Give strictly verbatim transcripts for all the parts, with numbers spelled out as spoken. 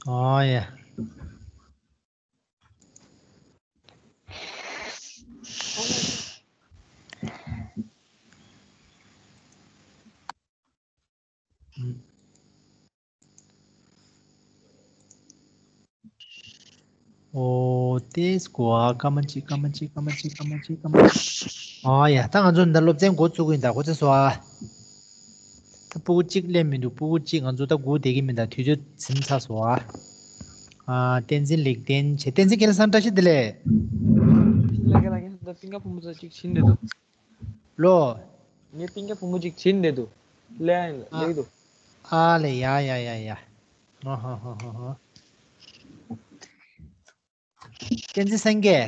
ཨོ་ཡ། ཨོ་ཏེས་གོ་ཨ་ཀ་མ་ཅི་ཀ་མ་ཅི་ཀ་མ་ཅི་ཀ་མ་ཅི་ཀ་མ་ཅི། ཨ་ཡ། ད་ང་ཚོ་འདི་སློབ་ཚན་འགོ་བཙུགས་ཀྱི་ཡིན། ད་གོ་ཚེ་སོ་ཨ། ད་སྤུ་གུ་གཅིག་སླེབས་མི་འདུག་སྤུ་གུ་གཅིག་ང་ཚོ་ད་སྒུག་བསྡད་ཀྱི་མིན། ད་དུས་ཚོད་ཟིན་ཚར་སོང་ཨ། ཨ། བསྟན་འཛིན་ལེགས་ལྡན། བྱས། བསྟན་འཛིན་རྒན་ལགས་བཟང་། བཀྲ་ཤིས་བདེ་ལེགས། ལགས་ཀྱི་ལགས་ཀྱི། ད་སྤུན་ཀྱག་བུ་མོ་ཚོ་གཅིག་ཕྱིན་བསྡད་འདུག་ལོ། ངའི་སྤུན་ཀྱག་བུ་མོ་གཅིག་ཕྱིན་བསྡད་འདུག་ལས་ཨ་ལས་འདུག་ཨ་ལས། ཡ་ཡ་ཡ་ཡ། ཨ་ཧ་ཧ་ཧ་ཧ། བསྟན་འཛིན་སེང་གེ།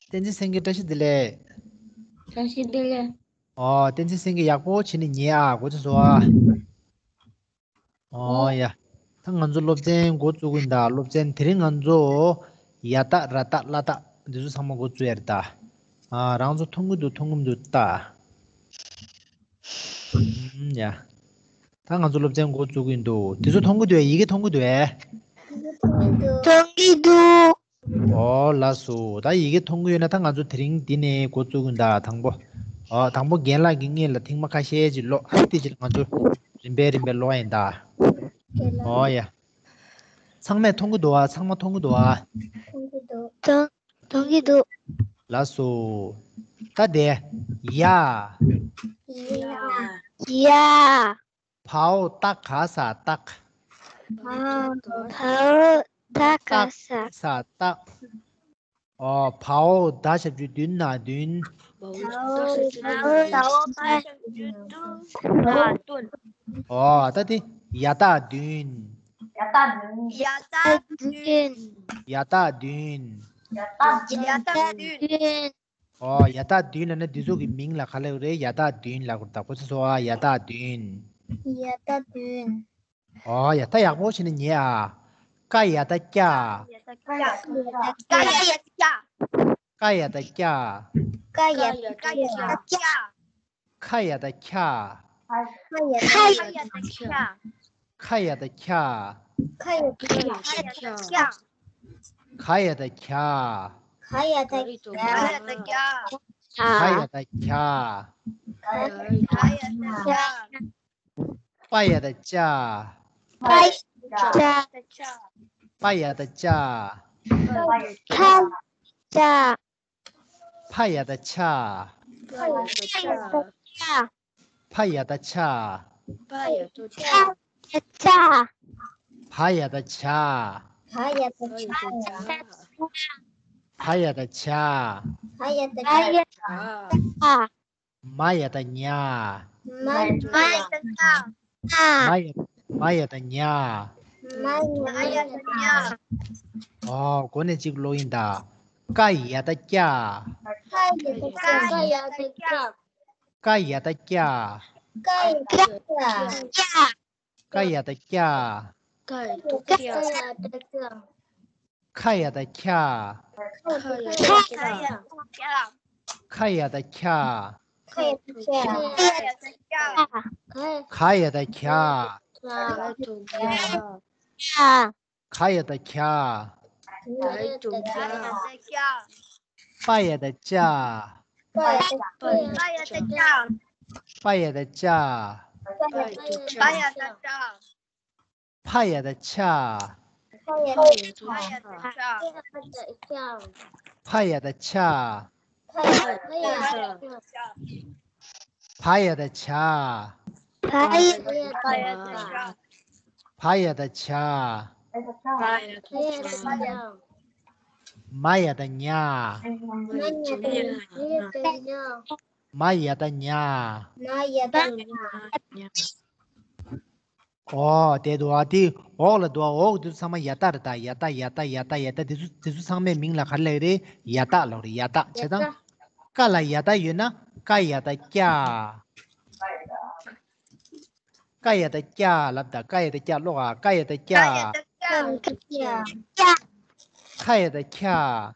བསྟན་འཛིན་སེང་གེ་བཀྲ་ཤིས་བདེ་ལེགས། བཀྲ་ཤིས་བདེ་ལེགས། ཨོ། བསྟན་འཛིན་སེང་གེ་ཡག་པོ་བྱས་ནས་ཉལ་ཨ། གོ་ཚེ་སོ་ཨ། ཨོ་ཡ། ད་ང་ཚོ་སློབ་ཚན་འགོ་བཙུགས་ཀྱི་ཡིན། ད་སློབ་ཚན་དེ་རིང་ང་ཚོ་ཡ་བཏགས་ར་བཏགས་ལ་བཏགས་འདི་ཚོ་ཚང་མ་འགོ་བཙུགས་ཡ་རེད་ད། ཨ། རང་ཚོ་མཐོང་གི་འདུག་མཐོང་གི་མི་འདུག་ད། ཨུམ། ཡ། ད་ང་ཚོ་སློབ་ཚན་འགོ་བཙུགས་ཀྱི་འདུག་དེ་ཚོ་མཐོང་གི་འདུག་གས། ཡི་གེ་མཐོང་གི་འདུག་གས། མཐོང་གི་འདུག་ཨོ་ལགས་སོ། ད་ཡི་གེ་མཐོང་གི་ཡོད་ན་ད་ང་ཚོ་དེ་རིང་འདི་ནས་འགོ་བཙུགས་ཀྱི་ཡིན་ད། དང་པོ། ཨོ། དང་པོ་རྒན་ལགས་ཀྱིས་སྔོན་ལ་ཐེངས་མ་ཁ་ཤས་ཅིག་ཀློག་ཨ། དེ་རྗེས་ལ་ང་ཚོ་རིམ་པས་རིམ་པས་ཀློག་ཡ་ཡིན་ད། ཨོ་ཡ། ཚང་མས་མཐོང་གི་འདུག་ཨ། ཚང་མ་མཐོང་གི་འདུག་ཨ། མཐོང་གི་འདུག་མཐོང་གི་འདུག་ལགས་སོ། ད་དེ། ཡ། ཡ། ཡ། བའོ་ཏ་ག་ས་བཏགས། བའོ་ཏ་ག་ས། ས་བཏགས། ཨོ། བའོ་ད་ཞབས་ཀྱུ་བདུན་ན་བདུན། བའོ་ད་ཞབས་ཀྱུ་བདུན་ན་བདུན། ཨོ། ད་དེ་ཡ་བཏགས་བདུན། ཡ་བཏགས་བདུན། ཡ་བཏགས་བདུན། ཡ་བཏགས་བདུན། ཡ་བཏགས་བདུན། ཨོ། ཡ་བཏགས་བདུན་ལབ་ན་འདི་ཚོ་གི་མིང་ལ་ག་ལབ་རེད། ཡ་བཏགས་བདུན་ལབ་དགོས་རེད་ད། གོ་ཚེ་སོ་ཨ། ཡ་བཏགས་བདུན། ཡ་བཏགས་བདུན། ཨོ་ཡ། ད་ཡག་པོ་བྱས་ནས་ཉལ་ཨ། ཀ་ཡ་བཏགས་ཀྱ། ཀ་ཡ་བཏགས་ཀྱ། ཀ་ཡ་བཏགས་ཀྱ། ཀ་ཡ་བཏགས་ཀྱ། ཁ་ཡ་བཏགས་ཁྱ། ཁ་ཡ་བཏགས་ཁྱ། ཁ་ཡ་བཏགས་ཁྱ། ཁ་ཡ་བཏགས་ཁྱ། ཁ་ཡ་བཏགས་ཁྱ། ག་ཡ་བཏགས་གྱ། ག་ཡ་བཏགས་གྱ། ག་ཡ་བཏགས་གྱ། ག་ཡ་བཏགས་གྱ། ག་ཡ་བཏགས་གྱ། པ་ཡ་བཏགས་པྱ། པ་ཡ་བཏགས་པྱ། པ་ཡ་བཏགས་པྱ། པ་ཡ་བཏགས་པྱ། པ་ཡ་བཏགས་པྱ། པྱ། ཕ་ཡ་བཏགས་ཕྱ། ཕ་ཡ་བཏགས་ཕྱ། ཕ་ཡ་བཏགས་ཕྱ། ཕ་ཡ་བཏགས་ཕྱ། བ་ཡ་བཏགས་བྱ། བ་ཡ་བཏགས་བྱ། བ་ཡ་བཏགས་བྱ། བ་ཡ་བཏགས་བྱ། མ་ཡ་བཏགས་མྱ། མ་ཡ་བཏགས་མྱ། མ་ཡ། མ་ཡ་བཏགས་མྱ། མ་ཡ་བཏགས་མྱ། ཨོ། འགོ་ནས་གཅིག་ཀློག་ཡིན་ད། ཀ་ཡ་བཏགས་ཀྱ། ཀ་ཡ་བཏགས་ཀྱ། ཀ་ཡ་བཏགས་ཀྱ། ཀ་ཡ་བཏགས་ཀྱ། ཀ་ཡ་བཏགས་ཀྱ། ཀ་ཡ་བཏགས་ཀྱ། ཁ་ཡ་བཏགས་ཁྱ། ཁ་ཡ་བཏགས་ཁྱ། ཁ་ཡ་བཏགས་ཁྱ། ཁ་ཡ་བཏགས་ཁྱ། ཁ་ཡ་བཏགས་ཁྱ། ཁ་ཡ་བཏགས་ཁྱ། ཁ་ཡ་བཏགས་ཁྱ། ཁ་ཡ་བཏགས་ཁྱ། ཁ་ཡ་བཏགས་ཁྱ། ཁ་ཡ་བཏགས་ཁྱ། ཁ་ཡ་བཏགས་ཁྱ། པ་ཡ་བཏགས་པྱ། པ་ཡ་བཏགས་པྱ། པ་ཡ་བཏགས་པྱ། པ་ཡ་བཏགས་པྱ། པ་ཡ་བཏགས་པྱ། ཕ་ཡ་བཏགས་ཕྱ། ཕ་ཡ་བཏགས་ཕྱ། ཕ་ཡ་བཏགས་ཕྱ། ཕ་ཡ་བཏགས་ཕྱ། བ་ཡ་བཏགས་བྱ། བ་ཡ་བཏགས་བྱ། བ་ཡ་བཏགས་བྱ། བ་ཡ་བཏགས་བྱ། མ་ཡ་བཏགས་མྱ། མ་ཡ་བཏགས་མྱ། མ་ཡ་བཏགས་མྱ། མ་ཡ་བཏགས་མྱ། ཨོ། དེ་འདུག་ཨ། དེ་འོག་ལ་འདུག་ཨ། འོག་དེ་ཚོ་ཚང་མ་ཡ་བཏགས་རེད་ད། ཡ་བཏགས། ཡ་བཏགས། ཡ་བཏགས། ཡ་བཏགས། དེ་ཚོ་དེ་ཚོ་ཚང་མའི་མིང་ལ་ག་རེ་ལབ་ཀྱི་རེད། ཡ་བཏགས་ལབ་རེད། ཡ་བཏགས། བྱས་ཙང་། ཀ་ལ་ཡ་བཏགས་ཡོད་ན་ཀ་ཡ་བཏགས་ཀྱ། ཀ་ཡ་བཏགས་ཀྱ་ལབ་ད། ཀ་ཡ་བཏགས་ཀྱ་ཀློག་ཨ། ཀ་ཡ་བཏགས་ཀྱ། ཀ་ཡ་བཏགས་ཀྱ། ཁ་ཡ་བཏགས་ཁྱ།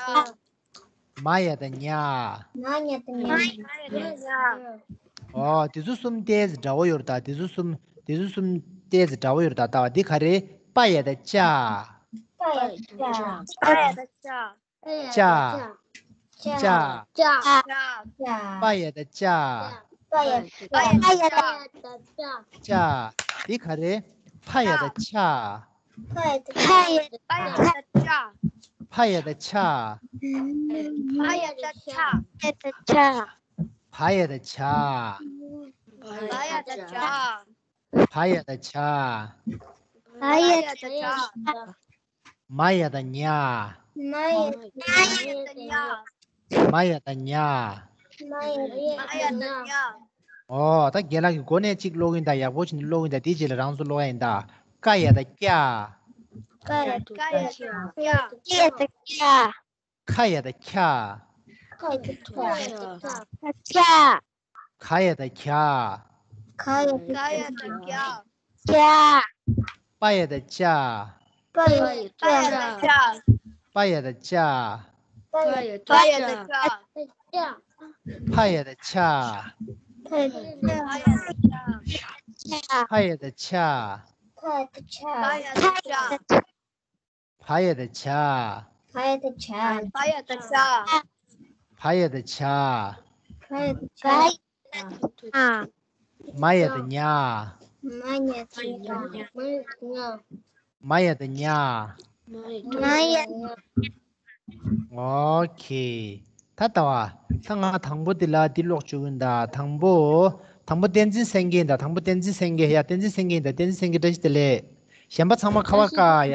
མ་ཡ་བཏགས་མྱ། མ་ཡ་བཏགས་མྱ། ཨོ། དེ་ཚོ་གསུམ་ཏོག་ཙམ་འདྲ་བོ་ཡོད་རེད་ད། དེ་ཚོ་གསུམ། དེ་ཚོ་གསུམ་ཏོག་ཙམ་འདྲ་བོ་ཡོད་རེད་ད། ལྟ་བ་འདི་ག་རེ། པ་ཡ་བཏགས་པྱ། པ་ཡ་བཏགས་པྱ། པ་ཡ་བཏགས་པྱ། པྱ། པྱ། པྱ། པྱ། པྱ། པ་ཡ་བཏགས་པྱ། པ་ཡ་བཏགས་པྱ། པྱ། འདི་ག་རེ། ཕ་ཡ་བཏགས་ཕྱ། ཕ་ཡ་བཏགས་ཕྱ། ཕ་ཡ་བཏགས་ཕྱ། ཕ་ཡ་བཏགས་ཕྱ། ཕ་ཡ་བཏགས་ཕྱ། ཕ་ཡ་བཏགས་ཕྱ། ཕ་ཡ་བཏགས་ཕྱ། ཕ་ཡ་བཏགས་ཕྱ། ཕ་ཡ་བཏགས་ཕྱ། མ་ཡ་བཏགས་མྱ། མ་ཡ་བཏགས་མྱ། མ་ཡ་བཏགས་མྱ། མ་ཡ་བཏགས་མྱ། ཨོ། ད་རྒན་ལགས་ཀྱིས་འགོ་ནས་གཅིག་ཀློག་གིན་ད། ཡག་པོ་བྱས་ནས་ཀློག་གིན་ད། དེའི་རྗེས་ལ་རང་ཚོ་ཀློག་ཡ་ཡིན་ད། ཀ་ཡ་བཏགས་ཀྱ། ཀ་ཡ་བཏགས་ཀྱ། ཀ་ཡ་བཏགས་ཀྱ། ཁ་ཡ་བཏགས་ཁྱ། ཁ་ཡ་བཏགས་ཁྱ། ཁྱ། ག་ཡ་བཏགས་གྱ། ག་ཡ་བཏགས་གྱ། གྱ། པ་ཡ་བཏགས་པྱ། པ་ཡ་བཏགས་པྱ། པ་ཡ་བཏགས་པྱ། པ་ཡ་བཏགས་པྱ། ཕ་ཡ་བཏགས་ཕྱ། ཕ་ཡ་བཏགས་ཕྱ། ཕ་ཡ་བཏགས་ཕྱ། ཕ་ཡ་བཏགས་ཕྱ། བ་ཡ་བཏགས་བྱ། བ་ཡ་བཏགས་བྱ། བ་ཡ་བཏགས་བྱ། བ་ཡ་བཏགས་བྱ། བ་ཡ་བཏགས་བྱ། བ་ཡ་བཏགས་བྱ། མ་ཡ་བཏགས་མྱ། མ་ཡ་བཏགས་མྱ། མ་ཡ་བཏགས་མྱ། མ་ཡ་བཏགས་མྱ། མ་ཡ་བཏགས་མྱ། ཨོ་ཁེ། ད་ལྟ་བ། ད་ང་དང་པོ་འདི་ལ་འདི་ཀློག་བཅུག་གིན་ད། དང་པོ། དང་པོ་བསྟན་འཛིན་སེང་གེ་ཡིན་ད། དང་པོ་བསྟན་འཛིན་སེང་གེ་ཡ། བསྟན་འཛིན་སེང་གེ་ཡིན་ད། བསྟན་འཛིན་སེང་གེ་བཀྲ་ཤིས་བདེ་ལེགས། གཞན་པ་ཚང་མ་ཁ་པར་བཀག་ཡ།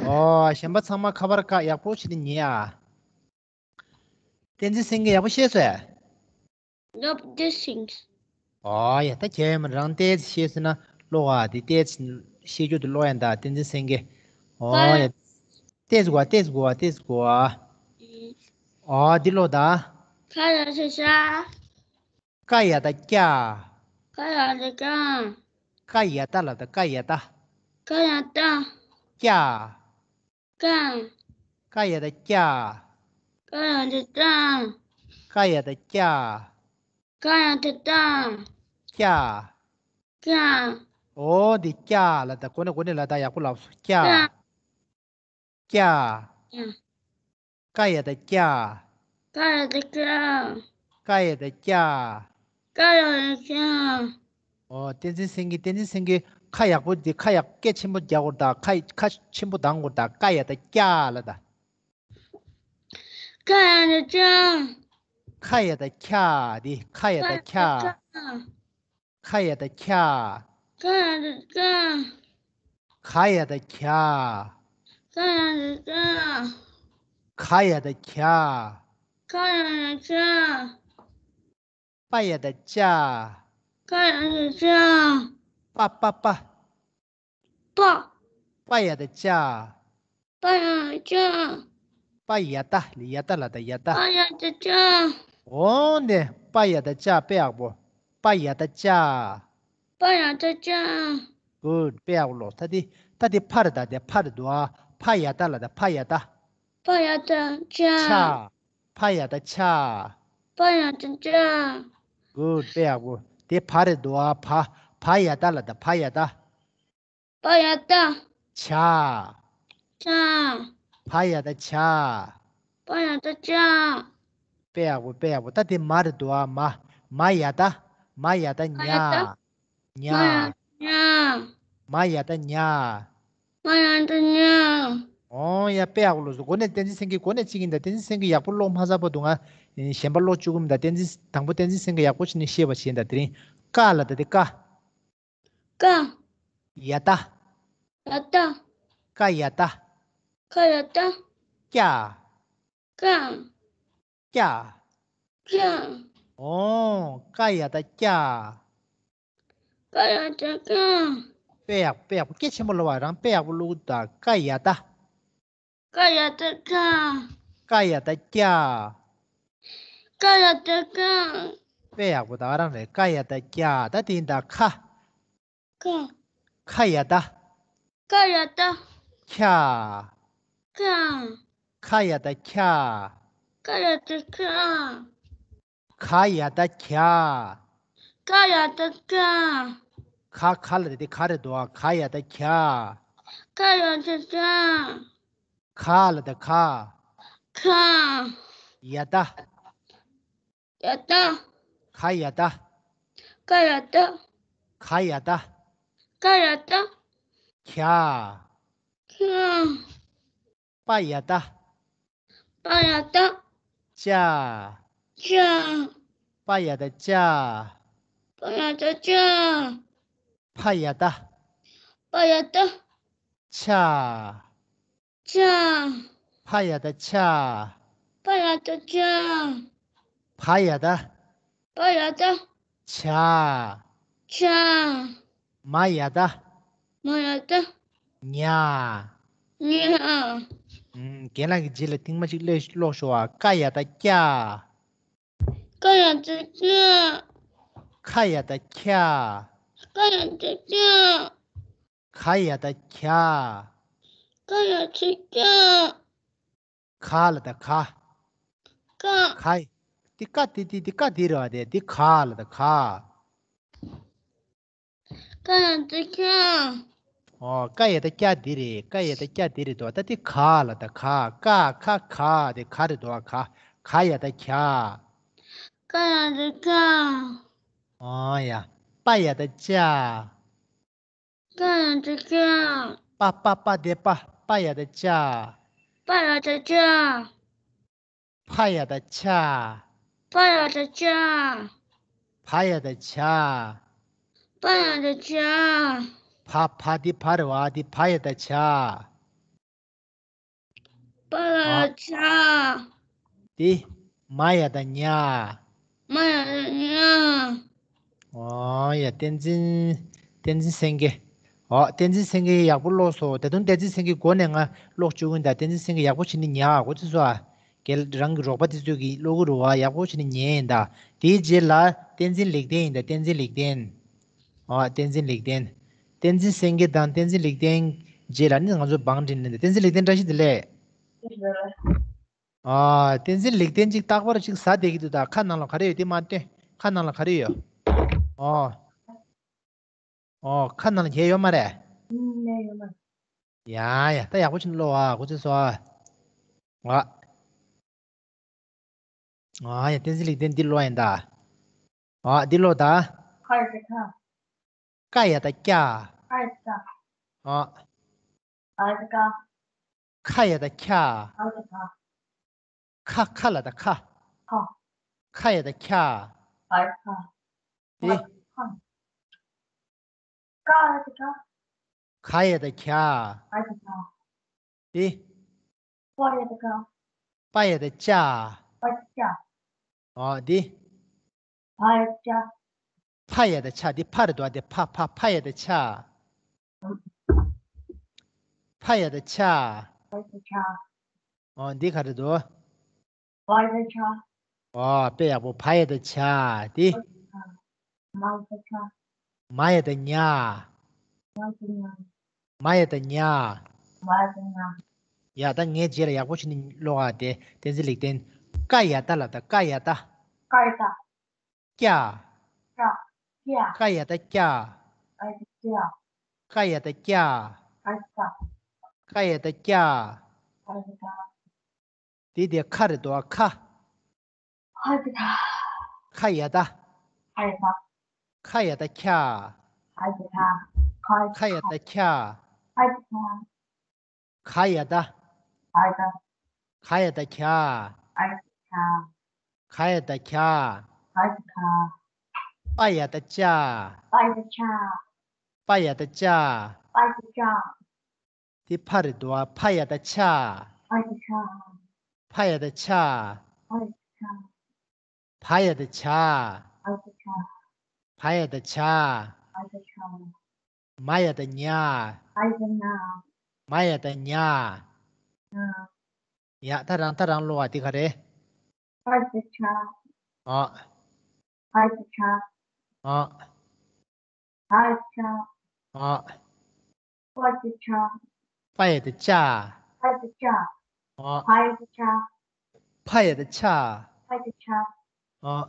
ཨོ། གཞན་པ་ཚང་མ་ཁ་པར་བཀག་ཡག་པོ་བྱས་ནས་ཉན་ཨ། བསྟན་འཛིན་སེང་གེ་ཡག་པོ་ཤེས་སོང་ཨ། Nope, this things. ཨོ་ཡ། ད་ཁྱེད་མ་རང་ཏོག་ཙམ་ཤེས་སོང་ན་ཀློག་ཨ། དེ་ཏོག་ཙམ་ཤེས་རྒྱུ་དེ་ཀློག་ཡ་ད། བསྟན་འཛིན་སེང་གེ། ཨོ་ཡ། ཏོག་ཙམ་གོ་ཨ། ཏོག་ཙམ་གོ་ཨ། ཏོག་ཙམ་གོ་ཨ། ཨོ་འདི་ཀློག་ད། ཁ་ཡ་བཏགས་ཤ། ཀ་ཡ་བཏགས་ཀྱ། ཀ་ཡ་བཏགས་ཀྱ། ཀ་ཡ་བཏགས་ལ་ད། ཀ་ཡ་བཏགས། ཀ་ཡ་བཏགས། ཀྱ། ཀ། ཀ་ཡ་བཏགས་ཀྱ། ཀ་ཡ་བཏགས་ཀྱ། ཀ་ཡ་བཏགས་ཀྱ། ཀ་ཡ་བཏགས་ཀྱ། ཀྱ། ཀྱ། ཨོ་འདི་ཀྱ་ལ་ད། གོ་ནས་གོ་ནས་ལ་ད། ཡག་པོ་ལབ་སོང་། ཀྱ། ཀྱ། ཀྱ། ཀ་ཡ་བཏགས་ཀྱ། ཀ་ཡ་བཏགས་ཀྱ། ཀ་ཡ་བཏགས་ཀྱ། ཀ་ཡ་བཏགས་ཀྱ། ཨོ། བསྟན་འཛིན་སེང་གེ། བསྟན་འཛིན་སེང་གེ། ཁ་ཡག་པོ་འདི། ཁ་ཡག་སྐད་ཆེན་པོ་རྒྱག་དགོས་རེད་ད། ཁ་ཁ་ཆེན་པོ་གདངས་དགོས་རེད་ད། ཀ་ཡ་བཏགས་ཀྱ་ལ་ད། ཀ་ཡ་བཏགས་ཀྱ། ཁ་ཡ་བཏགས་ཁྱ། འདི་ཁ་ཡ་བཏགས་ཁྱ། ཁ་ཡ་བཏགས་ཁྱ། ཁ་ཡ་བཏགས་ཁྱ། ག་ཡ་བཏགས་གྱ། ག་ཡ་བཏགས་གྱ། ག་ཡ་བཏགས་གྱ། ག་ཡ་བཏགས་གྱ། པ་ཡ་བཏགས་པྱ། པ་ཡ་བཏགས་པྱ། པ་པ་པ། པ། པ་ཡ་བཏགས་པྱ། པ་ཡ་བཏགས་པྱ། པ་ཡ་བཏགས། ཡ་བཏགས་ལ་ད། ཡ་བཏགས། པ་ཡ་བཏགས་པྱ། འོ་ནས་པ་ཡ་བཏགས་པྱ། དཔེ་ཡག་པོ། པ་ཡ་བཏགས་པྱ། པ་ཡ་བཏགས་པྱ། Good. དཔེ་ཡག་པོ་ལོ། ད་དེ། ད་དེ་ཕ་རེད་ད། དེ་ཕ་རེད་འདུག་ཨ། ཕ་ཡ་བཏགས་ལ་ད། ཕ་ཡ་བཏགས། ཕ་ཡ་བཏགས་པྱ། ཕྱ། ཕ་ཡ་བཏགས་ཕྱ། ཕ་ཡ་བཏགས་ཕྱ། Good. དཔེ་ཡག་པོ། དེ་བ་རེད་འདུག་ཨ། བ། བ་ཡ་བཏགས་ལ་ད། བ་ཡ་བཏགས། བ་ཡ་བཏགས། བྱ། བྱ། བ་ཡ་བཏགས་བྱ། བ་ཡ་བཏགས་བྱ། དཔེ་ཡག་པོ། དཔེ་ཡག་པོ། ད་དེ་མ་རེད་འདུག་ཨ། མ། མ་ཡ་བཏགས། མ་ཡ་བཏགས་མ་ཡ་མྱ། བཏགས། མྱ། མ་ཡ་བཏགས་མྱ། མ་ཡ་བཏགས་མྱ། མ་ཡ་བཏགས་མྱ། ཨོ་ཡ། དཔེ་ཡག་པོ་ལོ་སོ། གོ་གནས་བསྟན་འཛིན་སེང་གེ། གོ་གནས་གཅིག་ཡིན་ད། བསྟན་འཛིན་སེང་གེ་ཡག་པོ་ཀློག་མ་ཚར་བར་དུ་ང་གཞན་པ་ཀློག་བཅུག་གི་མིན་ད། བསྟན་འཛིན། དང་པོ་བསྟན་འཛིན་སེང་གེ་ཡག་པོ་བྱས་ནས་ཤེས་པ་བྱས་ད། དེ་རིང་ཀ་ལ་ད། དེ་ཀ། ཀ། ཡ་བཏགས། ཡ་བཏགས། ཀ་ཡ་བཏགས། ཀ་ཡ་བཏགས། ཀྱ། ཀྱ། ཀྱ། ཀྱ། ཨོ། ཀ་ཡ་བཏགས་ཀྱ། ཀ་ཡ་བཏགས་ཀྱ། དཔེ་ཡག་པོ། དཔེ་ཡག་པོ། སྐད་ཆེན་པོ་ལབ་པ། རང་དཔེ་ཡག་པོ་བླུག་ད། ཀ་ཡ་ད། ཀ་ཡ་ད་ཀ། ཀ་ཡ་ད་ཀྱ། ཀ་ཡ་ད་ཀ། དཔེ་ཡག་པོ། ད་ག་རང་རེད། ཀ་ཡ་ད་ཀྱ། ད་དེ་ཡིན་ད། ཁ། ཀ། ཁ་ཡ་ད། ཀ་ཡ་ད། ཁྱ། ཀ། ཁ་ཡ་ད་ཁྱ། ཀ་ཡ་ད་ཀ། ག་ཡ་ད་གྱ། ག་ཡ་ད་གྱ། ག། ག་ལ་ད། དེ་ག་རེད་འདུག་ཨ། ག་ཡ་ད་གྱ། ག་ཡ་ད་གྱ། ག་ལ་ད་ག། ག། ཡ་ད། ཡ་ད། ག་ཡ་ད། ག་ཡ་ད། ག་ཡ་ད། ག་ཡ་ད། གྱ། གྱ། པ་ཡ་ད། པ་ཡ་ད། ཅ། ཅ། པ་ཡ་ད་ཅ། པ་ཡ་ད་ཅ། ཕ་ཡ་ད། པ་ཡ་ད། ཆ། ཆ། ཕ་ཡ་ད་ཆ། ཕ་ཡ་ད་ཆ། བ་ཡ་ད། བ་ཡ་ད། བྱ། བྱ། མ་ཡ་ད། མ་ཡ་ད། ཉ། ཉ། ཨུམ། རྒན་ལགས་ཀྱི་རྗེས་ལ་ཐེངས་མ་གཅིག་ཀློག་ཀློག་ཤོག་ཨ། ཀ་ཡ་ད་ཀྱ། ཀ་ཡ་ད་ཀྱ། ཁ་ཡ་ད་ཁྱ། ཁ་ཡ་ད་ཁྱ། ག་ཡ་ད་གྱ། ག་ཡ་ད་གྱ། ག་ལ་ད་ག། ག། ག། འདི་ཀ་འདི་འདི་འདི་ཀ་འདི་རེད་བ། དེ་འདི་ག་ལ་ད་ག། ག་ཡ་ད་གྱ། ཨོ། ཀ་ཡ་ད་གྱ་འདི་རེད། ཀ་ཡ་ད་གྱ་འདི་རེད་དོ། ད་འདི་ག་ལ་ད་ག། ཀ་ཁ་ག་དེ་ག་རེད་དོ། ག། ག་ཡ་ད་གྱ། ག་ཡ་ད་གྱ། ཨོ་ཡ། པ་ཡ་ད་པྱ། པ་ཡ་ད་པྱ། པ་པ་པ་དེ་པ། པ་ཡ་ད་པྱ། པ་ཡ་ད་པྱ། ཕ་ཡ་ད་ཕྱ། ཕ་ཡ་ད་ཕྱ། བ་ཡ་ད་བྱ། བ་ཡ་ད་བྱ། བ། བ་འདི་བ་རེད་བ། འདི་བ་ཡ་ད་བྱ། བ་ལ་ཡ་ཆ། འདི་མ་ཡ་ད་མྱ། མ་ཡ་ད་མྱ། ཨོ་ཡ། བསྟན་འཛིན། བསྟན་འཛིན་སེང་གེ། ཨོ། བསྟན་འཛིན་སེང་གེ་ཡག་པོ་ཀློག་སོང་། ད་དུང་བསྟན་འཛིན་སེང་གེ་མགོ་ནས་ང་ཀློག་བཅུག་གིན་ད། བསྟན་འཛིན་སེང་གེ་ཡག་པོ་བྱས་ནས་ཉར། གོ་ཚོད་སོང་ཨ། རྒན་རང་གི་རོགས་པ་དེ་ཚོས་ཀྱིས་ཀློག་གི་རེད་བ། ཡག་པོ་བྱས་ནས་ཉན་ཡིན་ད། དེའི་རྗེས་ལ་བསྟན་འཛིན་ལེགས་ལྡན་ཡིན་ད། བསྟན་འཛིན་ལེགས་ལྡན། ཨོ། བསྟན་འཛིན་ལེགས་ལྡན། བསྟན་འཛིན་སེང་གེ་དང་བསྟན་འཛིན་ལེགས་ལྡན་རྗེས་ལ་ནི་ང་ཚོ་བང་བསྒྲིགས་ནས། བསྟན་འཛིན་ལེགས་ལྡན་བཀྲ་ཤིས་བདེ་ལེགས། ཨོ། བསྟན་འཛིན་ལེགས་ལྡན་ཅིག་རྟག་པར་ཅིག་ཟ་བསྡད་ཀྱི་འདུག་ད། ཁ་ནང་ལ་ག་རེ་ཡོད་དེ་མ་སྟོན། ཁ་ནང་ལ་ག་རེ་ཡོད། ཨོ། ཨོ། ཁ་ནང་ལ་གས་ཡོད་མ་རེད། ཨུམ། ཡོད་མ་རེད། ཡ་ཡ། ད་ཡག་པོ་བྱས་ནས་ཀློག་ཨ། གོ་ཚོད་སོང་ཨ། ཨ། ཨ་ཡ། བསྟན་འཛིན་ལེགས་ལྡན་འདི་ཀློག་ཡིན་ད། ཨ། འདི་ཀློག་ད། ཁ་ཡ་ད་ཁ། ཀ་ཡ་ད་ཀྱ། ཀ་ཡ་ད་ཀྱ། ཨ། ཨ་ཡ་ད་ཀ། ཁ་ཡ་ད་ཁྱ། ཨ་ཡ་ད་ཀ། ཁ། ཁ་ལ་ད་ཁ། ཁ། ཁ་ཡ་ད་ཁྱ། ཨ་ཡ་ད་ཀ། དེ། ཀ་ཡ་ད་ཀ། ག་ཡ་ད་གྱ། ག་ཡ་ད་གྱ། དེ། པ་ཡ་ད་པ། པ་ཡ་ད་པྱ། པ་ཡ་ད་པྱ། ཨོ་དེ། བ་ཡ་ད་བྱ། ཕ་ཡ་ད་ཕྱ། དེ་ཕ་རེད་དོ། དེ་ཕ་ཕ་ཕ་ཡ་ད་ཕྱ། ཕ་ཡ་ད་ཕྱ། ཕ་ཡ་ད་ཕྱ། ཨོ་འདི་ག་རེད་དོ། བ་ཡ་ད་བྱ། ཨོ་དཔེ་ཡག་པོ། བ་ཡ་ད་བྱ། དེ། མ་ཡ་ད་བྱ། མ་ཡ་ད་མྱ། མ་ཡ་ད་མྱ། མ་ཡ་ད་མྱ། མ་ཡ་ད་མྱ། ཡ་ད་ངའི་རྗེས་ལ་ཡག་པོ་བྱས་ནས་ཀློག་ཨ། དེ་བསྟན་འཛིན་ལེགས་ལྡན། ཀ་ཡ་ད་ལ་ད། ཀ་ཡ་ད། ཀ་ཡ་ད། ཀྱ། ཀྱ། ཀྱ། ཀ་ཡ་ད་ཀྱ། ཀ་ཡ་ད་ཀྱ། ཀ་ཡ་ད་ཀྱ། ཀ་ཡ་ད་ཀྱ། ཀ་ཡ་ད་ཀྱ། ཀ་ཡ་ད། དེ་དེ་ཁ་རེད་དོ། ཁ། ཁ་ཡ་ད། ཁ་ཡ་ད། ཁ་ཡ་ད། ཁ་ཡ་ད་ཁྱ། ཁ་ཡ་ད་ཁྱ། ཁ་ཡ་ད་ཁྱ། ཁ་ཡ་ད་ཁྱ། ག་ཡ་ད། ག་ཡ་ད། ག་ཡ་ད་གྱ། ག་ཡ་ད་གྱ། ག་ཡ་ད་གྱ། ག་ཡ་ད་གྱ། པ་ཡ་ད་པྱ། པ་ཡ་ད་པྱ། པ་ཡ་ད་པྱ། པ་ཡ་ད་པྱ། དེ་ཕ་རེད་དོ། ཕ་ཡ་ད་ཕྱ། ཕ་ཡ་ད་ཕྱ། ཕ་ཡ་ད་ཕྱ། ཕ་ཡ་ད་ཕྱ། བ་ཡ་ད་བྱ། བ་ཡ་ད་བྱ། བ་ཡ་ད་བྱ། བ་ཡ་ད་བྱ། མ་ཡ་བཏགས་མྱ། ཨ་ཡ་བཏགས་མྱ། མ་ཡ་བཏགས་མྱ། མྱ། ཡ། ད་རང་ད་རང་ཀློག་པ་འདི་ག་རེ། པ་ཡ་བཏགས་པྱ། ཨོ། པ་ཡ་བཏགས་པྱ། ཨོ། བ་ཡ་བཏགས་པྱ། ཨོ། པ་ཡ་བཏགས་པྱ། པ་ཡ་བཏགས་པྱ། པ་ཡ་བཏགས་པྱ། ཨོ། བ་ཡ་བཏགས་པྱ། ཕ་ཡ་བཏགས་ཕྱ། ཕ་ཡ་བཏགས་ཕྱ། ཨོ།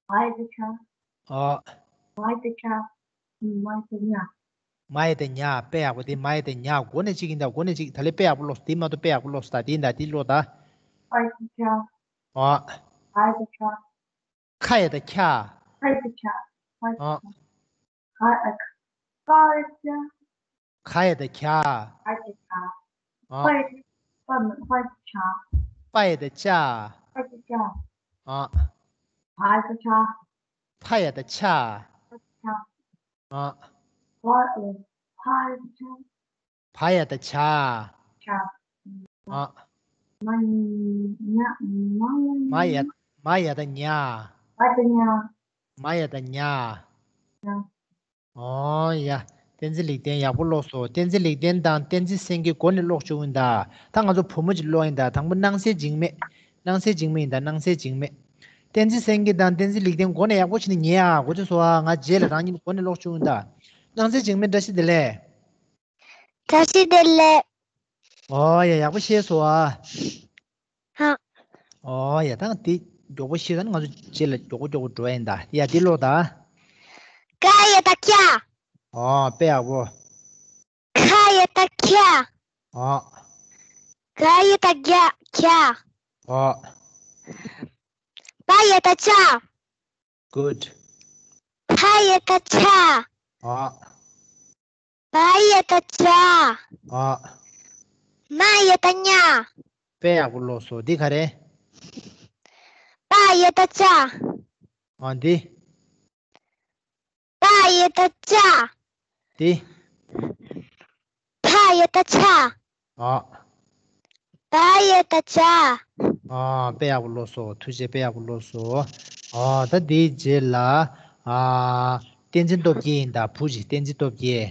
བ་ཡ་བཏགས་བྱ། ཨོ། བ་ཡ་བཏགས་བྱ། ཨུམ། བ་ཡ་བཏགས་མྱ། མ་ཡ་བཏགས་མྱ། དཔེ་ཡག་པོ། དེ་མ་ཡ་བཏགས་མྱ། འགོ་ནས་གཅིག་ཡིན་ད། འགོ་ནས་གཅིག་ད་ལས་དཔེ་ཡག་པོ་ཀློགས། དེ་མ་གཏོགས་དཔེ་ཡག་པོ་ཀློགས་ད། དེ་ཡིན་ད། དེ་ཀློགས་ད། བ་ཡ་བཏགས་བྱ། ཨོ། བ་ཡ་བཏགས་བྱ། ཁ་ཡ་བཏགས་ཁྱ། ཁ་ཡ་བཏགས་ཁྱ། ཁ་ཡ་བཏགས་ཨོ། ཁྱ། ཁ་ཨ་ཁ་ཁ་ཡ་བཏགས་ཁྱ། ཁ་ཡ་བཏགས་ཁྱ། ཨོ། ཁ་ཡ་བཏགས་པ་མ་ཁ་ཡ་བཏགས་ཁྱ། པ་ཡ་བཏགས་པྱ། པ་ཡ་བཏགས་པྱ། ཨོ། བ་ཡ་བཏགས་བྱ། ཕ་ཡ་བཏགས་ཕྱ། ཕ་ཡ་བཏགས་ཕྱ། ཨོ། བ་ཨེ་ཕ་ཡ་བཏགས་ཕྱ། བ་ཡ་བཏགས་བྱ། བྱ། ཨོ། མ་ཉ་མ་མ་ཡ་མ་ཡ་བཏགས་མྱ། མ་ཡ་བཏགས་མྱ། མ་ཡ་བཏགས་མྱ། མྱ། ཨོ་ཡ། བསྟན་འཛིན་ལེགས་ལྡན་ཡག་པོ་ཀློགས་སོ། བསྟན་འཛིན་ལེགས་ལྡན་དང་བསྟན་འཛིན་སེང་གེ་འགོ་ནས་ཀློག་བཅུག་ཡིན་ད། ད་ང་ཚོ་བུ་མོ་ཅིག་ཀློག་ཡིན་ད། དང་པོ་སྣང་གསལ་འཇིགས་མེད། སྣང་གསལ་འཇིགས་མེད་ཡིན་ད། སྣང་གསལ་འཇིགས་མེད། བསྟན་འཛིན་སེང་གེ་དང་བསྟན་འཛིན་ལེགས་ལྡན་འགོ་ནས་ཡག་པོ་བྱས་ནས་ཉན་ཨ། གོ་ཚོད་སོང་ཨ། ང་རྗེས་ལ་རང་ཉིད་འགོ་ནས་ཀློག་བཅུག་ཡིན་ད། སྣང་གསལ་འཇིགས་མེད་བཀྲ་ཤིས་བདེ་ལེགས། བཀྲ་ཤིས་བདེ་ལེགས། ཨོ་ཡ། ཡག་པོ་ཤེས་སོང་ཨ། ཧ། ཨོ་ཡ། ད་དེ་མགྱོགས་པོ་ཤེས་ད། ང་ཚོ་རྗེས་ལ་མགྱོགས་པོ་མགྱོགས་པོ་འགྲོ་ཡིན་ད། ཡ། འདི་ཀློག་ད། ཀ་ཡ་བཏགས་ཀྱ། ཨོ། དཔེ་ཡག་པོ། ཁ་ཡ་བཏགས་ཁྱ། ཨོ། ག་ཡ་བཏགས་གྱ། གྱ། ཨོ། པ་ཡ་བཏགས་པྱ། Good. ཕ་ཡ་བཏགས་ཕྱ། ཨོ། བ་ཡ་བཏགས་བྱ། ཨོ། མ་ཡ་བཏགས་མྱ། དཔེ་ཡག་པོ་ཀློགས་སོ། འདི་ག་རེ། པ་ཡ་བཏགས་པྱ། ཨོ། འདི། པ་ཡ་བཏགས་པྱ། འདི། ཕ་ཡ་བཏགས་ཕྱ། ཨོ། བ་ཡ་བཏགས་བྱ། ཨོ། དཔེ་ཡག་པོ་ཀློགས་སོ། ཐུགས་རྗེ། དཔེ་ཡག་པོ་ཀློགས་སོ། ཨོ། ད་འདིའི་རྗེས་ལ། ཨ། བསྟན་འཛིན་སྟོབས་རྒྱལ་ཡིན་ད། བུ་གཅིག་བསྟན་འཛིན་སྟོབས་རྒྱལ།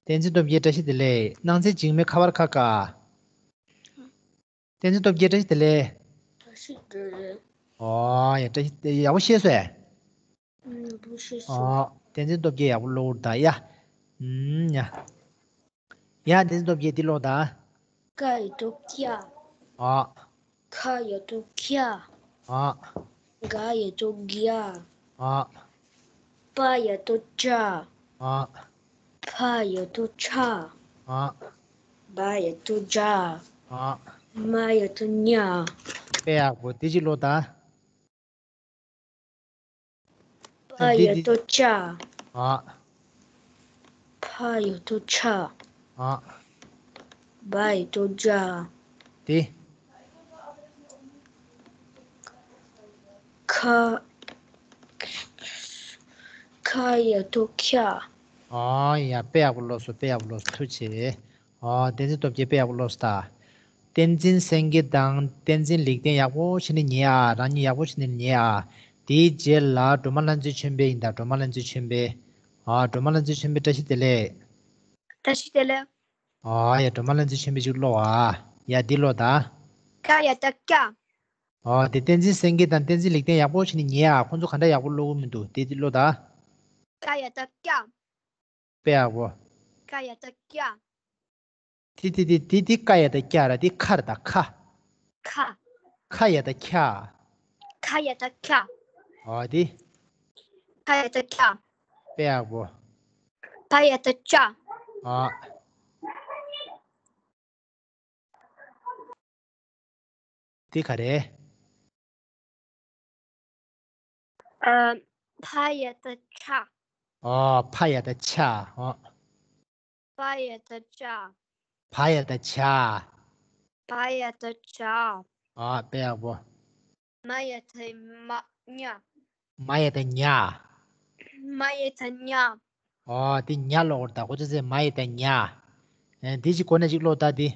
བསྟན་འཛིན་སྟོབས་རྒྱལ་བཀྲ་ཤིས་བདེ་ལེགས། སྣང་གསལ་འཇིགས་མེད་ཁ་བར་ཁ་ག་བསྟན་འཛིན་སྟོབས་རྒྱལ་བཀྲ་ཤིས་བདེ་ལེགས། བཀྲ་ཤིས་བདེ་ལེགས། ཨོ་ཡ། བཀྲ་ཤིས་བདེ། ཡག་པོ་ཤེས་སོང་ཨེ། ཨུམ། ཡག་པོ་ཤེས་སོང་། ཨོ། བསྟན་འཛིན་སྟོབས་རྒྱལ་ཡག་པོ་ཀློག་ད་ཡ། ཨུམ། ཡ། ཡ། བསྟན་འཛིན་སྟོབས་རྒྱལ་འདི་ཀློག་ད། ཀ་ཡ་བཏགས་ཀྱ། ཨོ། ཁ་ཡ་བཏགས་ཁྱ། ཨོ། ག་ཡ་བཏགས་གྱ། ཨོ། པ་ཡ་བཏགས་པྱ། ཨོ། ཕ་ཡ་བཏགས་ཕྱ། ཨོ། བ་ཡ་བཏགས་བྱ། ཨོ། མ་ཡ་བཏགས་མྱ། དཔེ་ཡག་པོ། དེ་གཅིག་ཀློག་ད། པ་ཡ་བཏགས་པྱ། ཨོ། ཕ་ཡ་བཏགས་ཕྱ། ཨོ། བ་ཡ་བཏགས་བྱ། དེ། ཁ། ཁ་ཡ་བཏགས་ཁྱ། ཨོ་ཡ། དཔེ་ཡག་པོ་ཀློགས་སོ། དཔེ་ཡག་པོ་ཀློགས་སོ། ཐུགས་རྗེ་ཆེ། ཨོ། བསྟན་འཛིན་སྟོབས་རྒྱལ་དཔེ་ཡག་པོ་ཀློགས་སོ་ད། བསྟན་འཛིན་སེང་གེ་དང་བསྟན་འཛིན་ལེགས་ལྡན་ཡག་པོ་བྱས་ནས་ཉན་ཨ། རང་ཉིད་ཡག་པོ་བྱས་ནས་ཉན་ཨ། དེའི་རྗེས་ལ་སྒྲོལ་མ་ལྷ་མཛེས་ཆོས་འཕེལ་ཡིན་ད། སྒྲོལ་མ་ལྷ་མཛེས་ཆོས་འཕེལ། ཨོ། སྒྲོལ་མ་ལྷ་མཛེས་ཆོས་འཕེལ་བཀྲ་ཤིས་བདེ་ལེགས། བཀྲ་ཤིས་བདེ་ལེགས། ཨོ་ཡ། སྒྲོལ་མ་ལྷ་མཛེས་ཆོས་འཕེལ་ཅིག་ཀློག་ཨ། ཡ། འདི་ཀློག་ད། ཀ་ཡ་བཏགས་ཀྱ། ཨོ། དེ་བསྟན་འཛིན་སེང་གེ་དང་བསྟན་འཛིན་ལེགས་ལྡན་ཡག་པོ་བྱས་ནས་ཉན་ཨ། ཁོང་ཚོ་ག་འདྲ་ཡག་པོ་ཀློག་གི་མི་འདུག་དེ་འདི་ཀློག་ད། ཀ་ཡ་བཏགས་ཀྱ། དཔེ་ཡག་པོ། ཀ་ཡ་བཏགས་ཀྱ། དེ་དེ་དེ་དེ་དེ་ཀ་ཡ་བཏགས་ཀྱ་ར། དེ་ཁ་ར་ད། ཁ། ཁ། ཁ་ཡ་བཏགས་ཁྱ། ཁ་ཡ་བཏགས་ཁྱ། ཨོ། དེ། ཕ་ཡ་བཏགས་ཕྱ། དཔེ་ཡག་པོ། པ་ཡ་བཏགས་པྱ། ཨོ། དེ་ག་རེ། ཨ། ཕ་ཡ་བཏགས་ཕྱ། ཨོ། ཕ་ཡ་བཏགས་ཕྱ། ཨོ། པ་ཡ་བཏགས་པྱ། བ་ཡ་བཏགས་བྱ། བ་ཡ་བཏགས་བྱ། ཨོ། དཔེ་ཡག་པོ། མ་ཡ་བཏགས་མྱ། མ་ཡ་བཏགས་མྱ། མ་ཡ་བཏགས་མྱ། ཨོ། དེ་མྱ་ཀློག་དགོས་རེད་ད། གོ་ཚོད་ཟེར། མ་ཡ་བཏགས་མྱ། ཨེ། དེ་གཅིག་གོ་ནས་གཅིག་ཀློག་ད་དེ།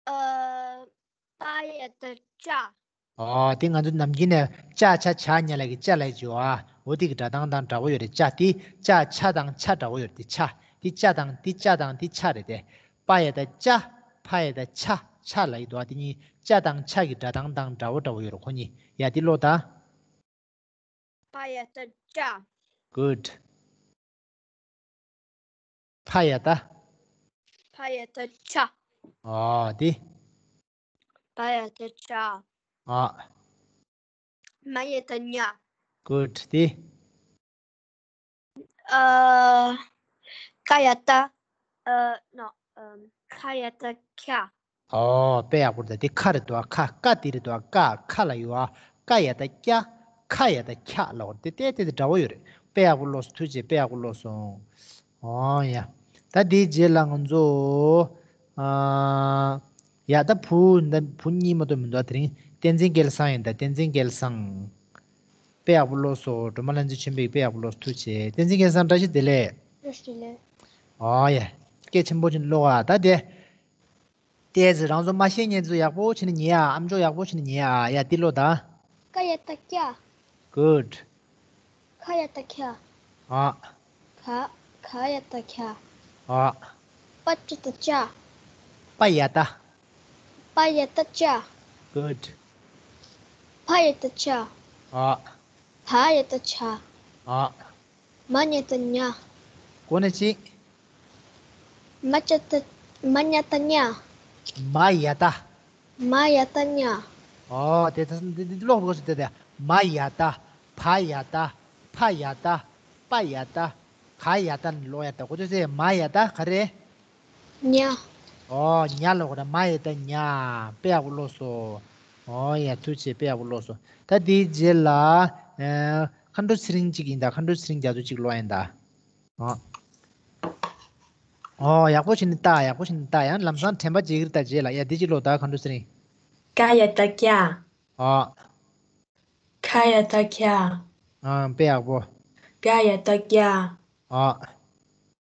ཨ། པ་ཡ་བཏགས་པྱ། ཨོ་དེ་ང་ཚོ་ནམ་རྒྱུན་ནས་ཅ་ཆ་ཇ་ཉ་ལ་གི་ཅ་ལ་ཡི་བརྗོད་ཨ། འོ་དེ་གི་སྒྲ་གདངས་དང་འདྲ་བོ་ཡོད་རེད། ཅ་དེ་ཅ་ཆ་དང་ཆ་འདྲ་བོ་ཡོད་རེད། དེ་ཆ་དེ་ཅ་དང་དེ་ཆ་རེད་དེ། པ་ཡ་ད་ཅ། ཕ་ཡ་ད་ཕྱ། ཕྱ་ལ་ཡི་འདུག་ཨ། དེ་གཉིས་ཅ་དང་ཆ་གི་སྒྲ་གདངས་དང་འདྲ་བོ་འདྲ་བོ་ཡོད་རེད། ཁོ་གཉིས་ཡ་དེ་ཀློག་དང་། པ་ཡ་ད་ཅ། Good. ཕ་ཡ་ད། ཕ་ཡ་ད་ཕྱ། ཨོ་དེ། ཕ་ཡ་ད་ཕྱ། ཨོ། མ་ཡ་ད་མྱ། Good. དེ། ཨ། ཀ་ཡ་ད། ཨ། No. ཨམ། ཁ་ཡ་ད་ཁྱ། ཨོ་དཔེ་ཡག་པོ་རེད། དེ་ཁ་རེད་དོ། ཁ་ཀ་དེ་རེད་དོ། ཀ་ཁ་ལ་ཡོད་ཨ། ཀ་ཡ་ད་ཀྱ། ཁ་ཡ་ད་ཁྱ་ལ་འོ་དེ་དེ་དེ་དེ་འདྲ་བོ་ཡོད་རེད། དཔེ་ཡག་པོ་ཀློག་སོང་། ཐུགས་རྗེ་ཆེ། དཔེ་ཡག་པོ་ཀློག་སོང་། ཨོ་ཡ། ད་དེའི་རྗེས་ལ་ང་ཚོ། ཨ། ཡ་ད་བུ་འདི་བུ་གཉིས་མ་གཏོགས་མི་འདུག་དེ་རིང་བསྟན་འཛིན་སྐལ་བཟང་ཡིན་ད། བསྟན་འཛིན་སྐལ་བཟང་། དཔེ་ཡག་པོ་ཀློག་སོང་། སྒྲོལ་མ་ལྷ་འཛིན་ཆོས་འཕེལ། དཔེ་ཡག་པོ་ཀློག་སོང་། ཐུགས་རྗེ་ཆེ། བསྟན་འཛིན་སྐལ་བཟང་བཀྲ་ཤིས་བདེ་ལེགས། བཀྲ་ཤིས་བདེ་ལེགས། ཨོ་ཡ། སྐད་ཆེན་པོ་ཅིག་ཀློག་ཨ། ད་དེ། ཏོག་ཙམ་རང་ཚོ་མ་ཤེས་མཁན་ཚོ་ཡག་པོ་བྱས་ནས་ཉན་ཨ། ཨམ་ཅོག་ཡག་པོ་བྱས་ནས་ཉན་ཨ། ཡ་འདི་ཀློག་དང་། ཀ་ཡ་ད་ཀྱ། Good. ཁ་ཡ་ད་ཁྱ། ཨ། ཁ། ཁ་ཡ་ད་ཁྱ། ཨ། པ་ཅ་ད་ཅ། པ་ཡ་ད། པ་ཡ་ད་ཅ། Good. ཕ་ཡ་ད་ཕྱ། ཨ། བ་ཡ་ད་བྱ། ཨ། མ་ཉ་ད་མྱ། གོ་ནས་ཅི། མ་ཅ་ད། མ་ཉ་ད་མྱ། མ་ཡ་ད། མ་ཡ་ད་མྱ། ཨོ་དེ་ད་འདི་འདི་ཀློག་དགོས་སུ་དེ་དེ། མ་ཡ་ད། བ་ཡ་ད། ཕ་ཡ་ད། པ་ཡ་ད། ག་ཡ་ད་ནི་ཀློག་ཡ་ད་གོ་ཚོད་ཟེར། མ་ཡ་ད་ག་རེ། ཉ། ཨོ་ཉ་ལ་གོ་ད། མ་ཡ་ད་ཉ། དཔེ་ཡག་པོ་ཀློག་སོང་། ཨོ་ཡ་ཐུགས་རྗེ་ཆེ། དཔེ་ཡག་པོ་ཀློག་སོང་། ད་དེའི་རྗེས་ལ། ཨ། མཁའ་འགྲོ་ཚེ་རིང་གཅིག་ཡིན་ད། མཁའ་འགྲོ་ཚེ་རིང་རྒྱ་མཚོ་གཅིག་ཀློག་ཡིན་ད། ཨོ། ཨོ་ཡག་པོ་བྱས་ནས་ལྟ། ཡག་པོ་བྱས་ནས་ལྟ། ཡང་ལམ་སང་དྲན་པ་བརྗེད་ཀྱི་རེད་ད། རྗེས་ལ་ཡ་འདི་གཅིག་ཀློག་ད། མཁའ་འགྲོ་ཚེ་རིང་། ཀ་ཡ་ད་ཀྱ། ཨོ། ཁ་ཡ་ད་ཁྱ། ཨ་དཔེ་ཡག་པོ། བྱ་ཡ་ད་བྱ། ཨོ།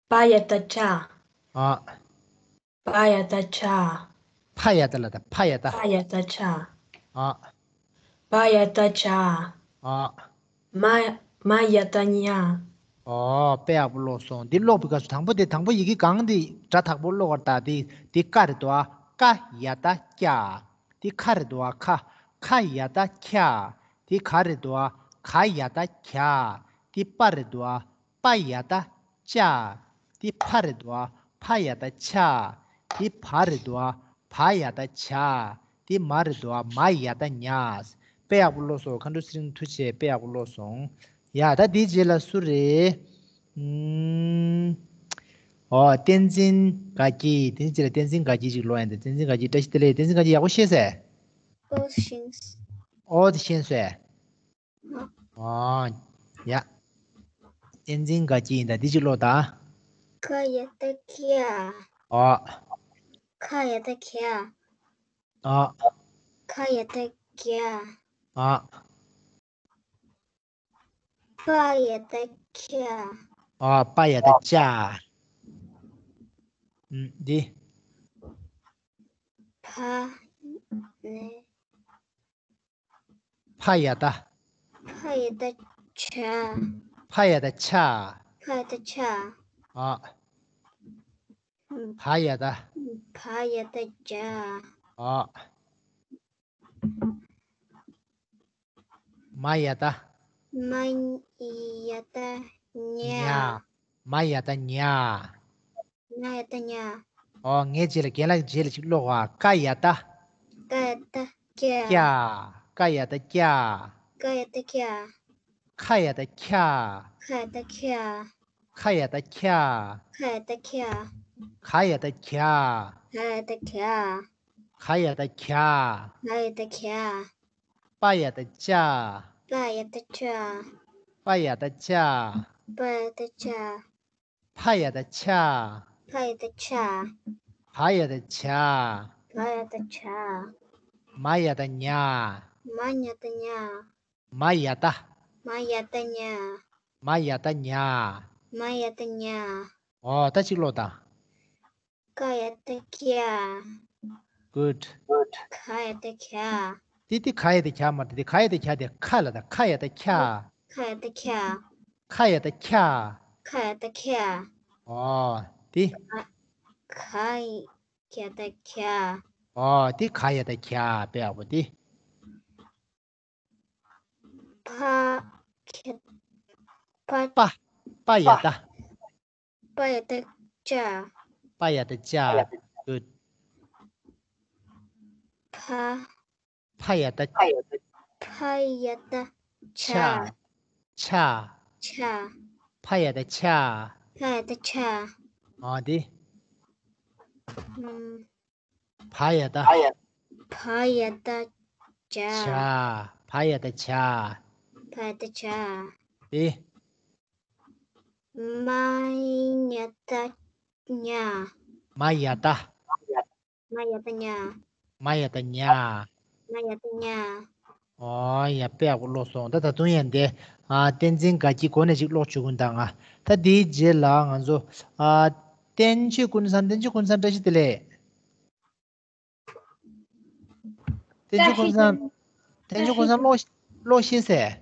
པ་ཡ་ད་བྱ། ཨོ། བ་ཡ་ད་བྱ། ཕ་ཡ་ད་ལ་ད། ཕ་ཡ་ད། ཕ་ཡ་ད་བྱ། ཨོ། བ་ཡ་ད་བྱ། ཨོ། མ། མ་ཡ་ད་མྱ། ཨོ་དཔེ་ཡག་པོ་ཀློག་སོང་། འདི་ཀློག་པའི་སྐབས་སུ་དང་པོ་དེ། དང་པོ་ཡི་གེ་གང་དེ་སྒྲ་དག་པོ་ཀློག་པར་ད། དེ་དེ་ཀ་རེད་དོ་ཨ། ཀ་ཡ་ད་ཀྱ། དེ་ཁ་རེད་དོ་ཨ། ཁ། ཁ་ཡ་ད་ཁྱ། དེ་ག་རེད་དོ་ཨ། ག་ཡ་ད་གྱ། དེ་པ་རེད་དོ་ཨ། པ་ཡ་ད་ཅ། དེ་ཕ་རེད་དོ་ཨ། ཕ་ཡ་ད་ཆ། དེ་བ་རེད་དོ་ཨ། བ་ཡ་ད་བྱ། དེ་མ་རེད་དོ་ཨ། མ་ཡ་ད་མྱ། དཔེ་ཡག་པོ་ཀློག་སོང་། མཁའ་འགྲོ་ཚེ་རིང་ཐུགས་རྗེ་ཆེ། དཔེ་ཡག་པོ་ཀློག་སོང་། ཡ་ད་དེའི་རྗེས་ལ་སུ་རེད། ཨུམ། ཨོ་བསྟན་འཛིན་དགའ་སྐྱིད། དེའི་རྗེས་ལ་བསྟན་འཛིན་དགའ་སྐྱིད་ཅིག་ཀློག་ཡིན་ད། བསྟན་འཛིན་དགའ་སྐྱིད་བཀྲ་ཤིས་བདེ་ལེགས། བསྟན་འཛིན་དགའ་སྐྱིད་ཡག་པོ་ཤེས་ཟེར། ཨོ་ཤེས། ཨོ་དེ་ཤེས་སོང་། ཨོ། ཡ། བསྟན་འཛིན་དགའ་སྐྱིད་ཡིན་ད། འདི་གཅིག་ཀློག་དང་། ཀ་ཡ་ད་ཀྱ། ཨོ། ཁ་ཡ་ད་ཁྱ། ཨོ། ག་ཡ་ད་གྱ། ཨོ། པ་ཡ་ད་ཁྱ། ཨོ། པ་ཡ་ད་ཅ། ཨུམ། འདི། ཕ། ནི། ཕ་ཡ་ད། ཕ་ཡ་ད་ཆ། ཕ་ཡ་ད་ཆ། ཕ་ཡ་ད་ཆ། ཨ། ཨུམ། བ་ཡ་ད། བ་ཡ་ད་བྱ། ཨ། མ་ཡ་ད། མ་ཡ་ད་ཉ། ཉ། མ་ཡ་ད་ཉ། མ་ཡ་ད་ཉ། ཨོ། ངའི་རྗེས་ལ། རྒན་ལགས་ཀྱི་རྗེས་ལ་ཅིག་ཀློག་ཨ། ཀ་ཡ་ད། ཀ་ཡ་ད་ཀྱ། ཀྱ། ཀ་ཡ་ད་ཀྱ། ཀ་ཡ་ད་ཀྱ། ཁ་ཡ་ད་ཁྱ། ཁ་ཡ་ད་ཁྱ། ཁ་ཡ་ད་ཁྱ། ཁ་ཡ་ད་ཁྱ། ག་ཡ་ད་གྱ། ག་ཡ་ད་གྱ། ག་ཡ་ད་གྱ། ག་ཡ་ད་གྱ། པ་ཡ་ད་ཅ། པ་ཡ་ད་ཅ། པ་ཡ་ད་ཅ། པ་ཡ་ད་ཅ། ཕ་ཡ་ད་ཕྱ། ཕ་ཡ་ད་ཕྱ། བ་ཡ་ད་བྱ། བ་ཡ་ད་བྱ། མ་ཡ་ད་མྱ། མ་ཉ་ད་མྱ། མ་ཡ་ད། མ་ཡ་ད་མྱ། མ་ཡ་ད་མྱ། མ་ཡ་ད་མྱ། ཨོ། ད་གཅིག་ཀློག་དང་། ཀ་ཡ་ད་ཀྱ། Good. ག་ཡ་ད་གྱ། དེ་དེ་ག་ཡ་དེ་གྱ་མ་རེད། དེ་ག་ཡ་དེ་གྱ་དེ་ཁ་ལ་ད། ཁ་ཡ་ད་ཁྱ། ཁ་ཡ་ད་ཁྱ། ཁ་ཡ་ད་ཁྱ། ཁ་ཡ་ད་ཁྱ། ཨོ་དེ། ག་ཡ་ད་གྱ། ཨོ་དེ་ག་ཡ་ད་གྱ། དཔེ་ཡག་པོ་དེ། པ་གྱ། པ། པ། པ་ཡ་ད། པ་ཡ་ད་ཅ། པ་ཡ་ད་ཅ། Good། ཕ། ཕ་ཡ་ད། ཕ་ཡ་ད་ཆ། ཆ། ཆ། ཕ་ཡ་ད་ཆ། ཕ་ཡ་ད་ཆ། ཨ་དེ། ཨུམ། བ་ཡ་ད། བ་ཡ་ད་བྱ། བྱ། བ་ཡ་ད་བྱ། བ་ཡ་ད་བྱ། དེ། མ་ཡ་ད་ཉ། མ་ཡ་ད། མ་ཡ་ད་ཉ། མ་ཡ་ད་ཉ། མ་ཡ་ད་ཉ། ཨོ་ཡ། དཔེ་ཡག་པོ་ཀློག་སོང་། ད་ད་དུང་ཡང་དེ། ཨ་བསྟན་འཛིན་དགའ་སྐྱིད་གོ་ནས་ཅིག་ཀློག་བཅུག་གོ་ད་ང་། ད་དེའི་རྗེས་ལ་ང་ཚོ། ཨ་བསྟན་ཆོས་ཀུན་བཟང་། བསྟན་ཆོས་ཀུན་བཟང་བཀྲ་ཤིས་བདེ་ལེགས། བསྟན་ཆོས་ཀུན་བཟང་། བསྟན་ཆོས་ཀུན་བཟང་ཀློག་ཀློག་ཤེས་ཟེར།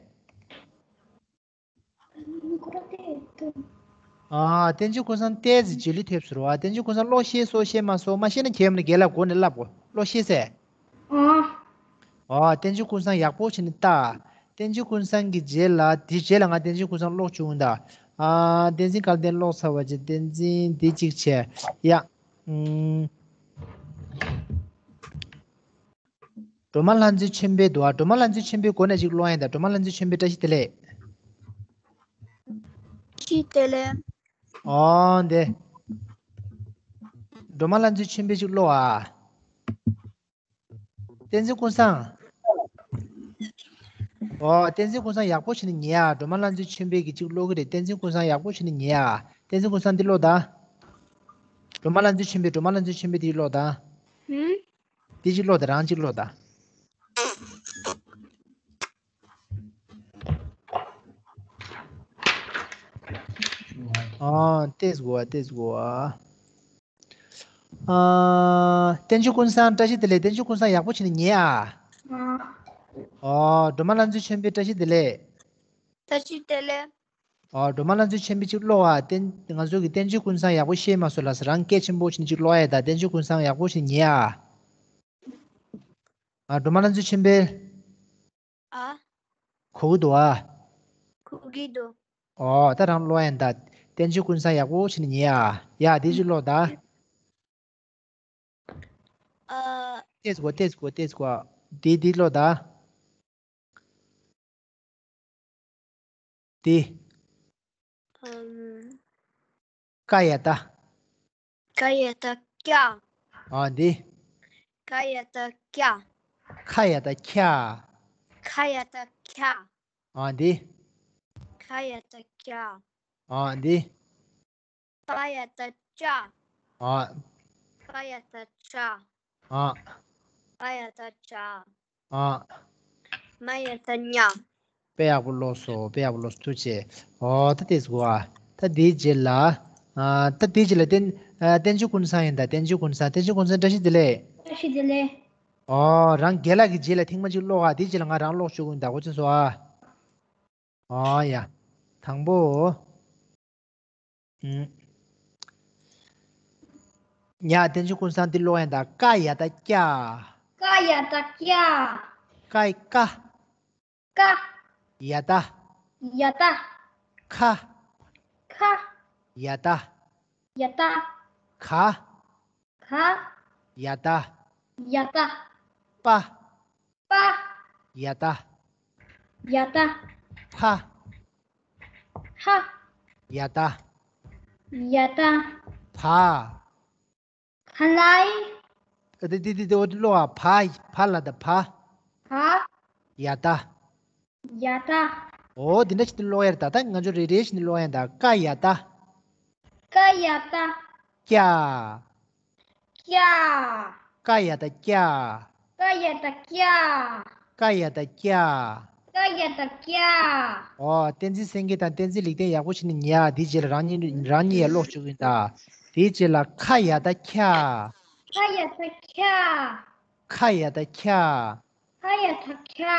ཨ་བསྟན་ཆོས་ཀུན་བཟང་ཏོག་ཙམ་རྗེས་ལུས་ཐེབས་སོང་ར། བསྟན་ཆོས་ཀུན་བཟང་ཀློག་ཤེས་སོང་ཤེས་མ་སོང་མ་ཤེས་ན་ཁྱེད་མ་ནི་རྒན་ལགས་སྒོ་ནས་ལབ་གོ། ཀློག་ཤེས་ཟེར། ཨ། ཨ་བསྟན་ཆོས་ཀུན་བཟང་ཡག་པོ་བྱས་ནས་ལྟ། བསྟན་ཆོས་ཀུན་བཟང་གི་རྗེས་ལ་དེའི་རྗེས་ལ་ང་བསྟན་ཆོས་ཀུན་བཟང་ཀློག་བཅུག་ད། ཨ་བསྟན་འཛིན་སྐལ་ལྡན་ཀློག་ཚར་བ་བྱས། བསྟན་འཛིན་འདི་གཅིག་བྱས། ཡ། ཨུམ། སྒྲོལ་མ་ལྷ་མཛེས་ཆོས་འཕེལ་འདུག་ཨ། སྒྲོལ་མ་ལྷ་མཛེས་ཆོས་འཕེལ་སྒོ་ནས་ཅིག་ཀློག་ཡ་ད། སྒྲོལ་མ་ལྷ་མཛེས་ཆོས་འཕེལ་བཀྲ་ཤིས་བདེ་ལེགས། བཀྲ་ཤིས་བདེ་ལེགས། ཨོ་འདི། སྒྲོལ་མ་ལྷ་མཛེས་ཆོས་འཕེལ་ཅིག་ཀློག་ཨ། བསྟན་འཛིན་ཀུན་བཟང་། ཨོ་བསྟན་འཛིན་ཀུན་བཟང་ཡག་པོ་བྱས་ནས་ཉན་ཨ། སྒྲོལ་མ་ལྷ་མཛེས་ཆོས་འཕེལ་གྱིས་ཅིག་ཀློག་གི་རེད། བསྟན་འཛིན་ཀུན་བཟང་ཡག་པོ་བྱས་ནས་ཉན་ཨ། བསྟན་འཛིན་ཀུན་བཟང་འདི་ཀློག་ད། སྒྲོལ་མ་ལྷ་མཛེས་ཆོས་འཕེལ། སྒྲོལ་མ་ལྷ་མཛེས་ཆོས་འཕེལ་འདི་ཀློག་ད། ཧུམ། དེ་གཅིག་ཀློག་དང་། རང་གཅིག་ཀློག་དང་། ཨ། ཏོག་ཙམ་སྒུག་ཨ། ཏོག་ཙམ་སྒུག་ཨ། ཨ། བསྟན་ཆོས་ཀུན་བཟང་བཀྲ་ཤིས་བདེ་ལེགས། བསྟན་ཆོས་ཀུན་བཟང་ཡག་པོ་བྱས་ནས་ཉན་ཨ། ཨ། ཨོ། སྒྲོལ་མ་ལྷ་མཛེས་ཆོས་འཕེལ་བཀྲ་ཤིས་བདེ་ལེགས། བཀྲ་ཤིས་བདེ་ལེགས། ཨོ། སྒྲོལ་མ་ལྷ་མཛེས་ཆོས་འཕེལ་ཅིག་ཀློག་ཨ། བསྟན། ང་ཚོ་གི་བསྟན་ཆོས་ཀུན་བཟང་ཡག་པོ་ཤེས་མ་སོང་ལ་ཟེར། རང་སྐད་ཆེན་པོ་བྱས་ནས་ཅིག་ཀློག་ཨ་ཡ་ད། བསྟན་ཆོས་ཀུན་བཟང་ཡག་པོ་བྱས་ནས་ཉན་ཨ། ཨ། སྒྲོལ་མ་ལྷ་མཛེས་ཆོས་འཕེལ། ཨ། གོ་གི་འདུག་ཨ། གོ་གི་འདུག་ཨོ་ད་རང་ཀློག་ཡ་ད། བསྟན་ཆོས་ཀུན་བཟང་ཡག་པོ་བྱས་ནས་ཉན་ཨ། ཡ་དེ་ཅིག་ཀློག་ད། ཨ། ཏོག་ཙམ་སྒུག་ཏོག་ཙམ་སྒུག་ཏོག་ཙམ་སྒུག་དེ་དེ་ཀློག་ད། དེ། ཨམ། ཀ་ཡ་ད། ཀ་ཡ་ད་ཀྱ། ཨ་འདི། ཀ་ཡ་ད་ཀྱ། ཁ་ཡ་ད་ཁྱ། ཁ་ཡ་ད་ཁྱ། ཨ་འདི། ཁ་ཡ་ད་ཀྱ། ཨ་འདི། པ་ཡ་ད་པྱ། ཨ། པ་ཡ་ད་པྱ། ཨ། པ་ཡ་ད་པྱ། ཨ། མ་ཡ་ད་མྱ། དཔེ་ཡག་པོ་ཀློག་སོང་། དཔེ་ཡག་པོ་ཀློག་སོང་། ཐུགས་རྗེ་ཆེ། ཨོ་ད་དེ་ཟེར་བ། ད་དེའི་རྗེས་ལ། ཨ། ད་དེའི་རྗེས་ལ་བསྟན། ཨ། བསྟན་ཆོས་ཀུན་བཟང་ཡིན་ད། བསྟན་ཆོས་ཀུན་བཟང་། བསྟན་ཆོས་ཀུན་བཟང་བཀྲ་ཤིས་བདེ་ལེགས། བཀྲ་ཤིས་བདེ་ལེགས། ཨོ་རང་རྒན་ལགས་ཀྱི་རྗེས་ལ་ཐེངས་མ་གཅིག་ཀློག་ཨ། དེའི་རྗེས་ལ་ང་རང་ཀློག་བཅུག་གི་ཡིན་ད། གོ་ཚོད་སོང་ཨ། ཨོ་ཡ། དང་པོ། ཨུམ། ཉ། བསྟན་ཆོས་ཀུན་བཟང་འདི་ཀློག་ཡ་ད། ཀ་ཡ་ད་ཀྱ། ཀ་ཡ་ད་ཀྱ། ཀ་ཀ། ཀ། ཡ་ད། ཡ་ད། ཁ། ཁ། ཡ་ད། ཡ་ད། ག། ག། ཡ་ད། ཡ་ད། པ། པ། ཡ་ད། ཡ་ད། ཕ། ཕ། ཡ་ད། ཡ་ད། བ། ག་ལའི། ཨ་དེ་དེ་དེ་དེ་འོ་དེ་ཀློག་ཨ། བ། བ་ལ་ད་བ། བ། ཡ་ད། ཡ་ད། འོ་དེ་འདྲ་ཞིག་ཏུ་ཀློག་ཡ་རེད་ད། ད་ང་ཚོ་རེ་རེ་བཞིན་ཀློག་ཡ་ད། ཀ་ཡ་ད། ཀ་ཡ་ད། ཀྱ། ཀྱ། ཀ་ཡ་ད་ཀྱ། ཀ་ཡ་ད་ཀྱ། ཀ་ཡ་ད་ཀྱ། ཀ་ཡ་ད་ཀྱ། འོ་བསྟན་འཛིན་སེང་གེ་དང་བསྟན་འཛིན་ལེགས་ལྡན་ཡག་པོ་བྱས་ནས་ཉན་ཨ། དེའི་རྗེས་ལ་རང་ཉིད་རང་ཉིད་ཡ་ཀློག་བཅུག་གི་ཡིན་ད། དེའི་རྗེས་ལ་ཁ་ཡ་ད་ཁྱ། ཁ་ཡ་ད་ཁྱ། ཁ་ཡ་ད་ཁྱ། ཁ་ཡ་བཏགས་ཁྱ།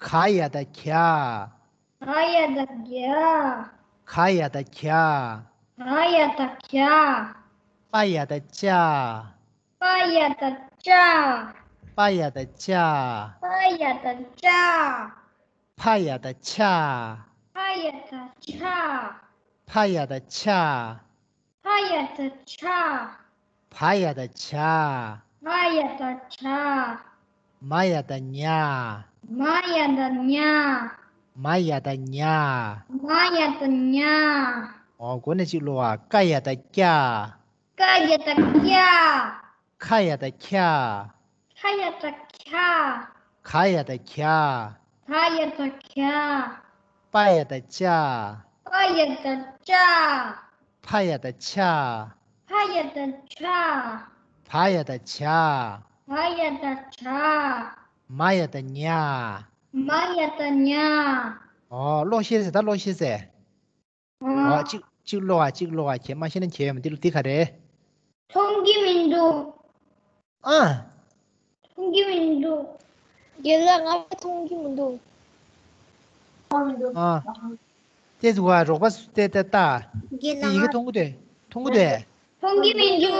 ག་ཡ་བཏགས་གྱ། ག་ཡ་བཏགས་གྱ། ག་ཡ་བཏགས་གྱ། ག་ཡ་བཏགས་གྱ། པ་ཡ་བཏགས་པྱ། པ་ཡ་བཏགས་པྱ། པ་ཡ་བཏགས་པྱ། པ་ཡ་བཏགས་པྱ། ཕ་ཡ་བཏགས་ཕྱ། ཕ་ཡ་བཏགས་ཕྱ། ཕ་ཡ་བཏགས་ཕྱ། ཕ་ཡ་བཏགས་ཕྱ། བ་ཡ་བཏགས་བྱ། བ་ཡ་བཏགས་བྱ། མ་ཡ་བཏགས་མྱ། མ་ཡ་བཏགས་མྱ། མ་ཡ་བཏགས་མྱ། མ་ཡ་བཏགས་མྱ། ཨོ། འགོ་ནས་གཅིག་ཀློག་ཨ། ཀ་ཡ་བཏགས་ཀྱ། ཀ་ཡ་བཏགས་ཀྱ། ཁ་ཡ་བཏགས་ཁྱ། ཁ་ཡ་བཏགས་ཁྱ། ག་ཡ་བཏགས་གྱ། ག་ཡ་བཏགས་གྱ། པ་ཡ་བཏགས་པྱ། པ་ཡ་བཏགས་པྱ། ཕ་ཡ་བཏགས་ཕྱ། ཕ་ཡ་བཏགས་ཕྱ། བ་ཡ་བཏགས་བྱ། བ་ཡ་བཏགས་བྱ། མ་ཡ་བཏགས་མྱ། མ་ཡ་བཏགས་མྱ། ཨོ། ཀློག་ཤེས་ཟེར། ད་ཀློག་ཤེས་ཟེར། ཨོ། གཅིག་གཅིག་ཀློག་ཨ། གཅིག་ཀློག་ཨ། ཁྱེད་མ་ཤེས་ན་ཁྱེད་ཡོད་མ། འདི་ལ་འདི་ག་རེ། མཐོང་གི་མི་འདུག་ཨ། མཐོང་གི་མི་འདུག་རྒན་ལགས། ང་མཐོང་གི་མི་འདུག་ཨ། ཏེ་ཟུ་བ་རོགས་པ་སུ་ཏེ་ཏེ་ཏ། རྒན་ལགས། ཡི་གེ་མཐོང་གི་འདུག་མཐོང་གི་འདུག་མཐོང་གི་མི་འདུག་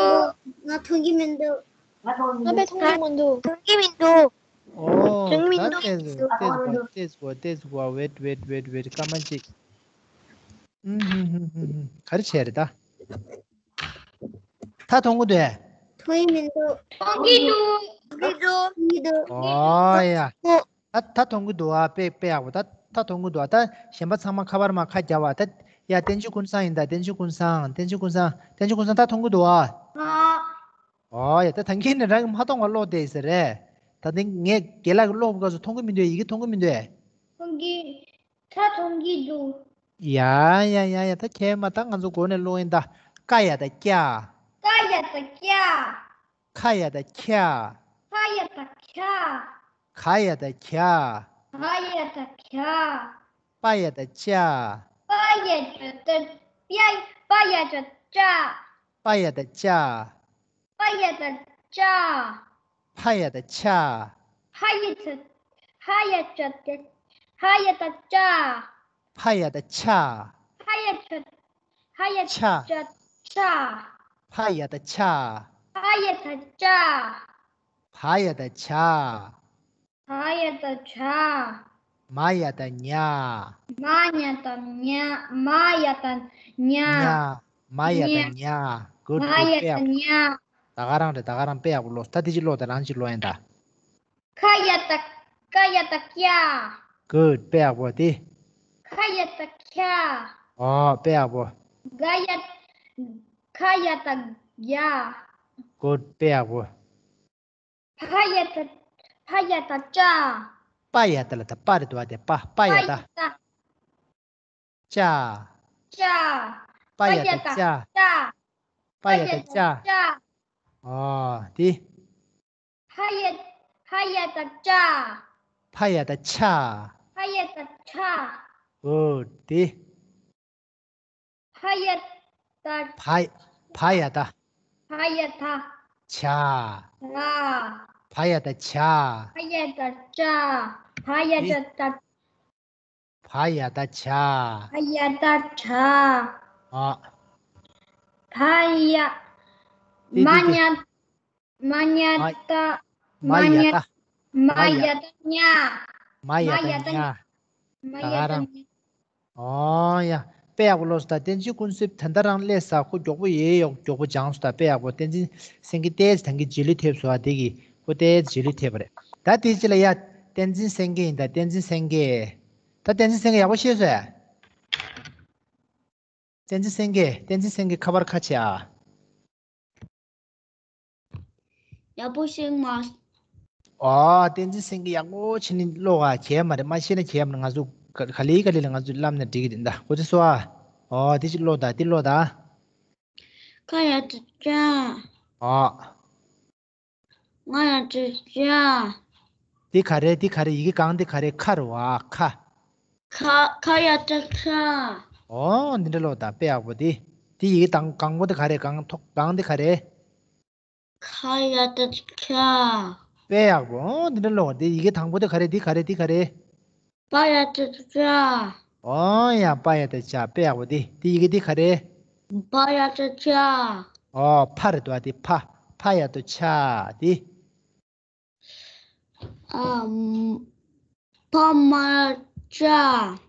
ང་མཐོང་གི་མི་འདུག་ང་དཔེ་མཐོང་གི་མི་འདུག་མཐོང་གི་མི་འདུག་ཨོ། མཐོང་གི་མི་འདུག་ཏེ་ཟུ་ཏེ་ཟུ་བ་ཏེ་ཟུ་བ་ཏེ་ཟུ་བ། ཝེཊ་ཝེཊ་ཝེཊ་ཝེཊ། སྐར་མ་གཅིག་ཨུམ་ཧུམ་ཧུམ་ཧུམ་ཧུམ། ག་རེ་བྱས་རེད་ད། ད་མཐོང་གི་འདུག་མཐོང་གི་མི་འདུག་མཐོང་གི་འདུག་མཐོང་གི་འདུག་ཨོ་ཡ། ད་ད་མཐོང་གི་འདུག་ཨ། དཔེ་དཔེ་ཡག་པོ། ད་ད་མཐོང་གི་འདུག་ཨ། ད་གཞན་པ་ཚང་མ་ཁ་པར་མ་ཁ་རྒྱབ་པ། ད་ཡ་བསྟན་ཆོས་ཀུན་བཟང་ཡིན་ད། བསྟན་ཆོས་ཀུན་བཟང་། བསྟན་ཆོས་ཀུན་བཟང་། བསྟན་ཆོས་ཀུན་བཟང་། ད་མཐོང་གི་འདུག་ཨ། ཨོ་ཡ། ད་ད་གིན་ནས་རང་གིས་མ་མཐོང་བ་ཀློག་བསྡད་ཟེར་རེད། ད་དེ་ངས་རྒན་ལགས་ཀྱིས་ཀློག་པའི་སྐབས་སུ་མཐོང་གི་མི་འདུག་ཡི་གེ་མཐོང་གི་མི་འདུག་མཐོང་གི་ད་མཐོང་གི་འདུག་ཡ་ཡ་ཡ་ཡ། ད་ཁྱེད་མ། ད་ང་ཚོ་འགོ་ནས་ཀློག་ཡིན་ད། ཀ་ཡ་བཏགས་ཀྱ། ཀ་ཡ་བཏགས་ཀྱ། ཁ་ཡ་བཏགས་ཁྱ། ཁ་ཡ་བཏགས་ཁྱ། ག་ཡ་བཏགས་གྱ། ག་ཡ་བཏགས་གྱ། པ་ཡ་བཏགས་པྱ། པ་ཡ་བཏགས་པྱ། པ་ཡ་བཏགས་པྱ། པ་ཡ་བཏགས་པྱ། པ་ཡ་བཏགས་པྱ། ཕ་ཡ་བཏགས་ཕྱ། ཕ་ཡ་བཏགས་ཕ་ཡ་བཏགས་ཕ་ཡ་བཏགས་ཕྱ། ཕ་ཡ་བཏགས་ཕྱ། ཕ་ཡ་བཏགས་ཕ་ཡ་ཕྱ། བཏགས་ཕྱ། ཕ་ཡ་བཏགས་ཕྱ། ཕ་ཡ་བཏགས་ཕྱ། བ་ཡ་བཏགས་བྱ། བ་ཡ་བཏགས་བྱ། མ་ཡ་བཏགས་མྱ། མ་ཉ་བཏགས་མྱ། མ་ཡ་བཏགས་མྱ། མྱ། མ་ཡ་བཏགས་མྱ། མྱ། གུཌ། མ་གུཌ། ཡ་དཔེ་ཡག་བཏགས་མྱ། ད་ག་རང་རེད། ད་ག་རང་དཔེ་ཡག་པོ་ཀློག་ད་དེ་གཅིག་ཀློག་ད་རང་གཅིག་ཀློག་ཡིན་ད། ཁ་ཡ་བཏགས་ཁ་ཡ་བཏགས་ཁྱ། གུཌ། དཔེ་ཡག་པོ་དེ། ཁ་ཡ་བཏགས་ཁྱ། ཨོ། དཔེ་ཡག་པོ། ག་ཡ། ཁ་ཡ་བཏགས་གྱ། གུཌ། དཔེ་ཡག་པོ། ཕ་ཡ་བཏགས་ཕ་ཡ་བཏགས་པྱ། པ་ཡ་བཏགས་ལ་ད་པ་རེད་འདུག་བ་དེ། པ། པ་ཡ་བཏགས། པ་ཡ་བཏགས། བྱ། བྱ། པ་ཡ་བཏགས་བྱ། པ་ཡ་བཏགས་བྱ། པ་ཡ་བཏགས་བྱ། ཨོ། དེ། ཕ་ཡ། ཕ་ཡ་བཏགས་བྱ། ཕ་ཡ་བཏགས་བྱ། ཕ་ཡ་བཏགས་བྱ། ཨོ། དེ། ཕ་ཡ་བཏགས། ཕ། ཕ་ཡ་བཏགས། ཕ་ཡ་བཏགས། བྱ། བྱ། ཕ་ཡ་བཏགས་བྱ། ཕ་ཡ་བཏགས་བྱ། ཕ་ཡ་དེ། བཏགས། ཕ་ཡ་བཏགས་བྱ། ཕ་ཡ་བཏགས་བྱ། ཨ། ཕ་ཡ། དེ་མ་དེ་དེ། ཉ། མ་ཉ་མ། བཏགས། མ་མ་ཡ་ཉ། བཏགས། མ་མ་ཡ། ཡ་བཏགས་མྱ། མ་ཡ་བཏགས་མྱ། མ་ཡ་བཏགས་མྱ། ད་ག་རང་། ཨོ་ཡ། དཔེ་ཡག་པོ་ཀློག་སོང་། ད་བསྟན་བཅོས་ཀུན་གསལ་ད་ལྟ་རང་སླེབས་ས་ཁོ་མགྱོགས་པོ་ཡེ་ཡོག་མགྱོགས་པོ་སྦྱངས་སོང་། ད་དཔེ་ཡག་པོ། བསྟན་འཛིན་སེང་གེ་ཏོག་ཙམ་ད་གིན་རྗེས་ལུས་ཐེབས་སོང་། ཨ། དེ་གི་ཁོ་ཏོག་ཙམ་རྗེས་ལུས་ཐེབས་པ་རེད། ད་དེ་ཅི་ལ་ཡ། བསྟན་འཛིན་སེང་གེ་ཡིན་ད། བསྟན་འཛིན་སེང་གེ། ད་བསྟན་འཛིན་སེང་གེ་ཡག་པོ་ཤེས་སོང་ཨ། བསྟན་འཛིན་སེང་གེ། བསྟན་འཛིན་སེང་གེ་ཁ་པར་ཁ་ཕྱེ་ཨ། ཡག་པོ་ཤེས་མ། ཨོ། བསྟན་འཛིན་སེང་གེ་ཡག་པོ་བྱས་ནས་ཀློག་ཨ། བྱས་མ་རེད། མ་ཤེས་ན་བྱས་མ་རེད། ང་ཚོ་ག་ག་ལེ་ག་ལེ་ལ་ང་ཚོ་བསླབ་ན་འགྲིག་གི་རེད་ད། གོ་ཚོད་སོང་ཨ། ཨོ། དེ་ཅིག་ཀློག་ད། དེ་ཀློག་ད། ཁ་ཡ་བཏགས་ཁྱ། ཨོ། ང་ཡ་བཏགས་ང་ཡ། འདི་ག་རེ། འདི་ག་རེ། ཡི་གེ་གང་འདི་ག་རེ། ཁ་རེད་བ། ཁ། ཁ། ཁ་ཡ་བཏགས་ཁྱ། ཨོ། འདི་འདྲ་ཀློག་ད། དཔེ་ཡག་པོ་འདི། འདི་ཡི་གེ་དང་གང་པོ་འདི་ག་རེ། གང་ཐོག་གང་འདི་ག་རེ། ག་ཡ་བཏགས་གྱ། དཔེ་ཡག་པོ། ཨོ་འདི་འདྲ་ཀློག་དེ་ཡི་གེ་དང་པོ་དེ་ག་རེ། འདི་ག་རེ། འདི་ག་རེ། པ་ཡ་བཏགས་པ་ཅ། ཨོ་ཡ། པ་ཡ་བཏགས་པ་ཅ། དཔེ་ཡག་པོ། དེ་དེ་ཡི་གེ་འདི་ག་རེ། བ་ཡ་བཏགས་པ་བྱ། ཨོ་ཕ་རེད་དོ། དེ་ཕ། ཕ་ཡ་བཏགས་པ་བྱ། དེ། ཨ། ཕ་མ་ཡ་བཏགས་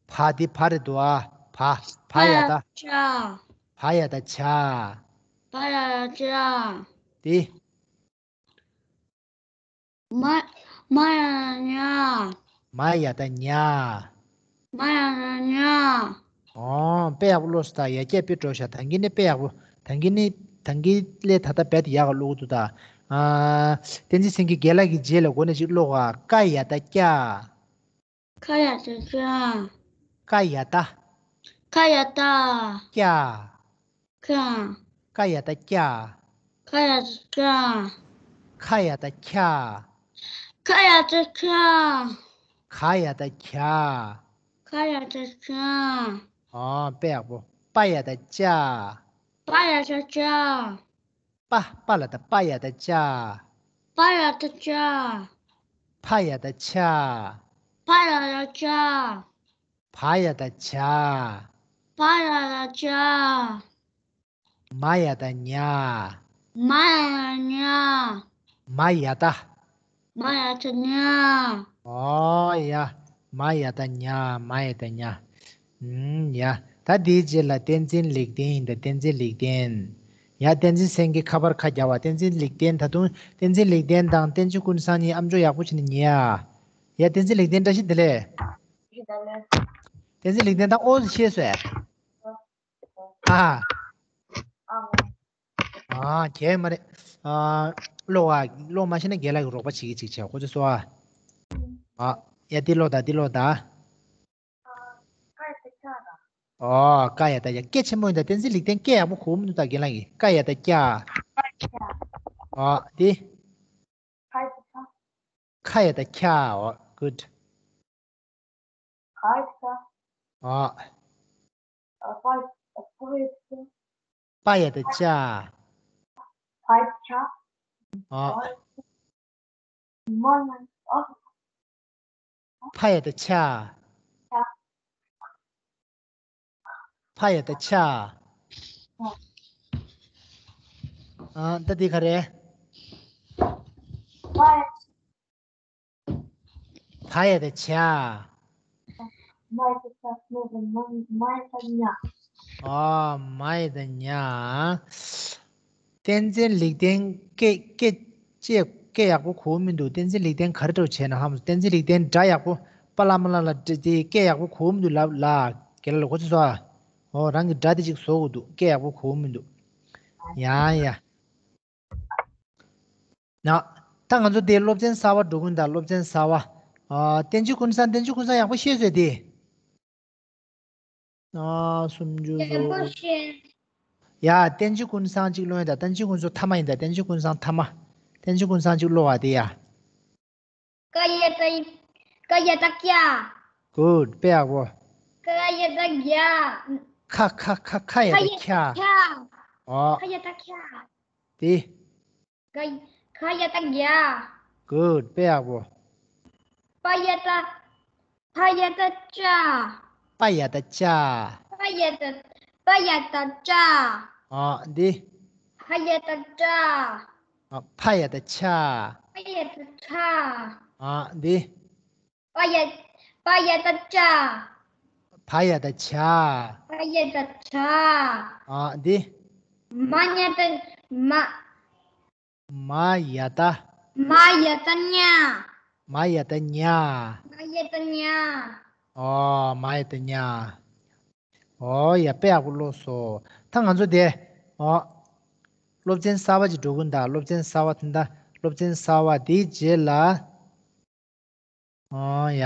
པ་ཅ། བ། དེ་བ་རེད་དོ། ཨ། བ། བ་ཡ་བཏགས། བྱ། བ་ཡ་བཏགས་པ་བྱ། བ་ཡ་བཏགས་པ་བྱ། དེ། མ། མ་ཡ་བཏགས་པ་མྱ། མ་ཡ་བཏགས་པ་མྱ། མ་ཡ་བཏགས་པ་མྱ། ཨོ་དཔེ་ཡག་པོ་ཀློག་སོང་ད། ཡར་རྒྱས་དཔེ་འགྲོ་ཤག་ད་གིན་ནི་དཔེ་ཡག་པོ། ད་གིན་ནི། ད་གིན་ལས་ད་ལྟ་རྦད་དེ་ཡག་ག་ཀློག་གི་འདུག་ད། ཨ། བསྟན་འཛིན་སེང་གེ་རྒན་ལགས་ཀྱི་རྗེས་ལ་འགོ་ནས་ཅིག་ཀློག་ཨ། ཀ་ཡ་བཏགས་པ་ཀྱ། ཀ་ཡ་བཏགས་པ་ཀྱ། ཀ་ཡ་བཏགས། ཀ་ཡ་བཏགས། ཀྱ། ཀྱ། ཀ་ཡ་བཏགས་པ་ཀྱ། ཀ་ཡ་བཏགས་པ་ཀྱ། ཁ་ཡ་བཏགས་པ་ཁྱ། ཁ་ཡ་བཏགས་པ་ཁྱ། ག་ཡ་བཏགས་པ་གྱ། ག་ཡ་བཏགས་པ་གྱ། ཨོ་དཔེ་ཡག་པོ། པ་ཡ་བཏགས་པ་པ། པ་ཡ་བཏགས་པ་པ། པ་ལ་ད། པ་ཡ་བཏགས་པ། པ་ཡ་བཏགས་པ། ཕ་ཡ་བཏགས་ཕྱ། ཕ་ཡ་བཏགས་ཕྱ། བ་ཡ་བཏགས་བྱ། བ་ཡ་བཏགས་བྱ། མ་ཡ་བཏགས་མྱ། མ་ཡ་བཏགས་མྱ། མ་ཡ་བཏགས། མ་ཡ་བཏགས་མྱ། ཨོ་ཡ། མ་ཡ་བཏགས་མྱ། མ་ཡ་བཏགས་མྱ། ཨུམ་ཡ། ད་དེའི་རྗེས་ལ་བསྟན་འཛིན་ལེགས་ལྡན་ཡིན་ད། བསྟན་འཛིན་ལེགས་ལྡན། ཡ། བསྟན་འཛིན་སེང་གེ་ཁ་པར་ཁ་རྒྱག་པ། བསྟན་འཛིན་ལེགས་ལྡན། ད་དུང་བསྟན་འཛིན་ལེགས་ལྡན་དང་བསྟན་འཛིན་ཀུན་བཟང་གཉིས་ཨམ་ཅོག་ཡག་པོ་བྱས་ནས་ཉན་ཨ། ཡ། བསྟན་འཛིན་ལེགས་ལྡན་བཀྲ་ཤིས་བདེ་ལེགས། བསྟན་འཛིན་ལེགས་ལྡན་ད་ཨོ་ཤེས་སོང་ཨ། ཨ། ཨ། གལ་མ་རེད། ཨ། ཀློག་ཨ། ཀློག་མ་ཤེས་ན་རྒན་ལགས་ཀྱིས་རོགས་པ་བྱེད་ཀྱི་ཅིག་བྱས། ཁོ་ཚོས་སོ་ཨ། ཨ། ཡ། འདི་ཀློག་ད། འདི་ཀློག་ད། ཨོ། ཀ་ཡ་བཏགས་ཀྱ། སྐད་ཆེན་པོ་ཡིན་ད། བསྟན་འཛིན་ལེགས་ལྡན་སྐད་ཡག་པོ་གོ་མི་འདུག་ད་རྒན་ལགས་ཀྱིས། ཀ་ཡ་བཏགས་ཀྱ། ཨོ་འདི། ཁ་ཡ་བཏགས་ཁྱ། ཨོ་གུཌ། ཨོ། པ་ཡ་བཏགས་པ། ཨོ། ཕ་ཡ་བཏགས་ཕྱ། ཕ་ཡ་བཏགས་ཕྱ། ཨ། ད་འདི་ག་རེ། བ་ཡ་བཏགས་བྱ། མ་ཡ་བཏགས་མྱ། ཨ། མ་ཡ་བཏགས་མྱ། བསྟན་འཛིན་ལེགས་ལྡན་སྐད་སྐད་སྐད་སྐད་ཡག་པོ་གོ་མི་འདུག་བསྟན་འཛིན་ལེགས་ལྡན་ག་རེ་འདྲ་བོ་བྱས་ན་ཧ་མ་སོང་། བསྟན་འཛིན་ལེགས་ལྡན་སྒྲ་ཡག་པོ་པ་ལ་མ་ལ་ལ་སྒྲ་དེ་སྐད་ཡག་པོ་གོ་མི་འདུག་ལབ་ལ། རྒན་ལགས་ལ་གོ་ཚོད་སོང་ཨ། ཨོ་རང་གི་སྒྲ་དེ་ཅིག་བཟོ་དགོས་འདུག་སྐད་ཡག་པོ་གོ་མི་འདུག་ཡ་ཡ། ན། ད་ང་ཚོ་དེ་སློབ་ཚན་གསར་བ་འགྲོ་གི་ཡིན་ད། སློབ་ཚན་གསར་བ། ཨ། བསྟན་འཛིན་ཀུན་བཟང་། བསྟན་འཛིན་ཀུན་བཟང་ཡག་པོ་ཤེས་སོང་དེ། ཨ། སུམ་ཅུ་སོ། ཡག་པོ་ཤེས། ཡ། བསྟན་འཛིན་ཀུན་བཟང་གཅིག་ཀློག་ཡིན་ད། བསྟན་འཛིན་ཀུན་བཟང་ཐ་མ་ཡིན་ད། བསྟན་འཛིན་ཀུན་བཟང་ཐ་མ། བསྟན་འཛིན་ཀུན་བཟང་གཅིག་ཀློག་ཨ་དེ་ཡ། ཀ་ཡ་བཏགས། ཀ་ཡ་བཏགས་ཀྱ། གུཌ། དཔེ་ཡག་པོ། ཀ་ཡ་བཏགས་ཀྱ། ཁ་ཁ་ཁ་ཁ་ཡ་བཏགས་ཁྱ། ཁ་ཡ་བཏགས་ཁྱ། ཨོ། ཁ་ཡ་བཏགས་ཁྱ། དེ། ག་ག་ཡ་བཏགས་གྱ། གུཌ། དཔེ་ཡག་པོ། པ་ཡ་བཏགས། པ་ཡ་བཏགས་པྱ། པ་ཡ་བཏགས་པྱ། པ་ཡ་བཏགས། པ་ཡ་བཏགས་པྱ། ཨ། འདི། ཕ་ཡ་བཏགས་པྲ། ཨ། ཕ་ཡ་བཏགས་ཕྱ། ཕ་ཡ་བཏགས་ཕྱ། ཨ། འདི། པ་ཡ། པ་ཡ་བཏགས་པྱ། བ་ཡ་བཏགས་བྱ། བ་ཡ་བཏགས་བྱ། ཨ། འདི། མ་ཉ་བཏགས་མྱ། མ་ཡ་བཏགས། མ་ཡ་བཏགས་མྱ། མ་ཡ་བཏགས་མྱ། མ་ཡ་བཏགས་མྱ། ཨོ། མ་ཡ་བཏགས་མྱ། ཨོ་ཡ། དཔེ་ཡག་པོ་ཀློག་སོང་། ད་ང་ཚོ་དེ། ཨོ། སློབ་ཚན་གསར་པ་ཅིག་འགྲོ་གི་ཡིན་ད། སློབ་ཚན་གསར་པ་དེ་འདྲ། སློབ་ཚན་གསར་པ་དེའི་རྗེས་ལ། ཨོ་ཡ།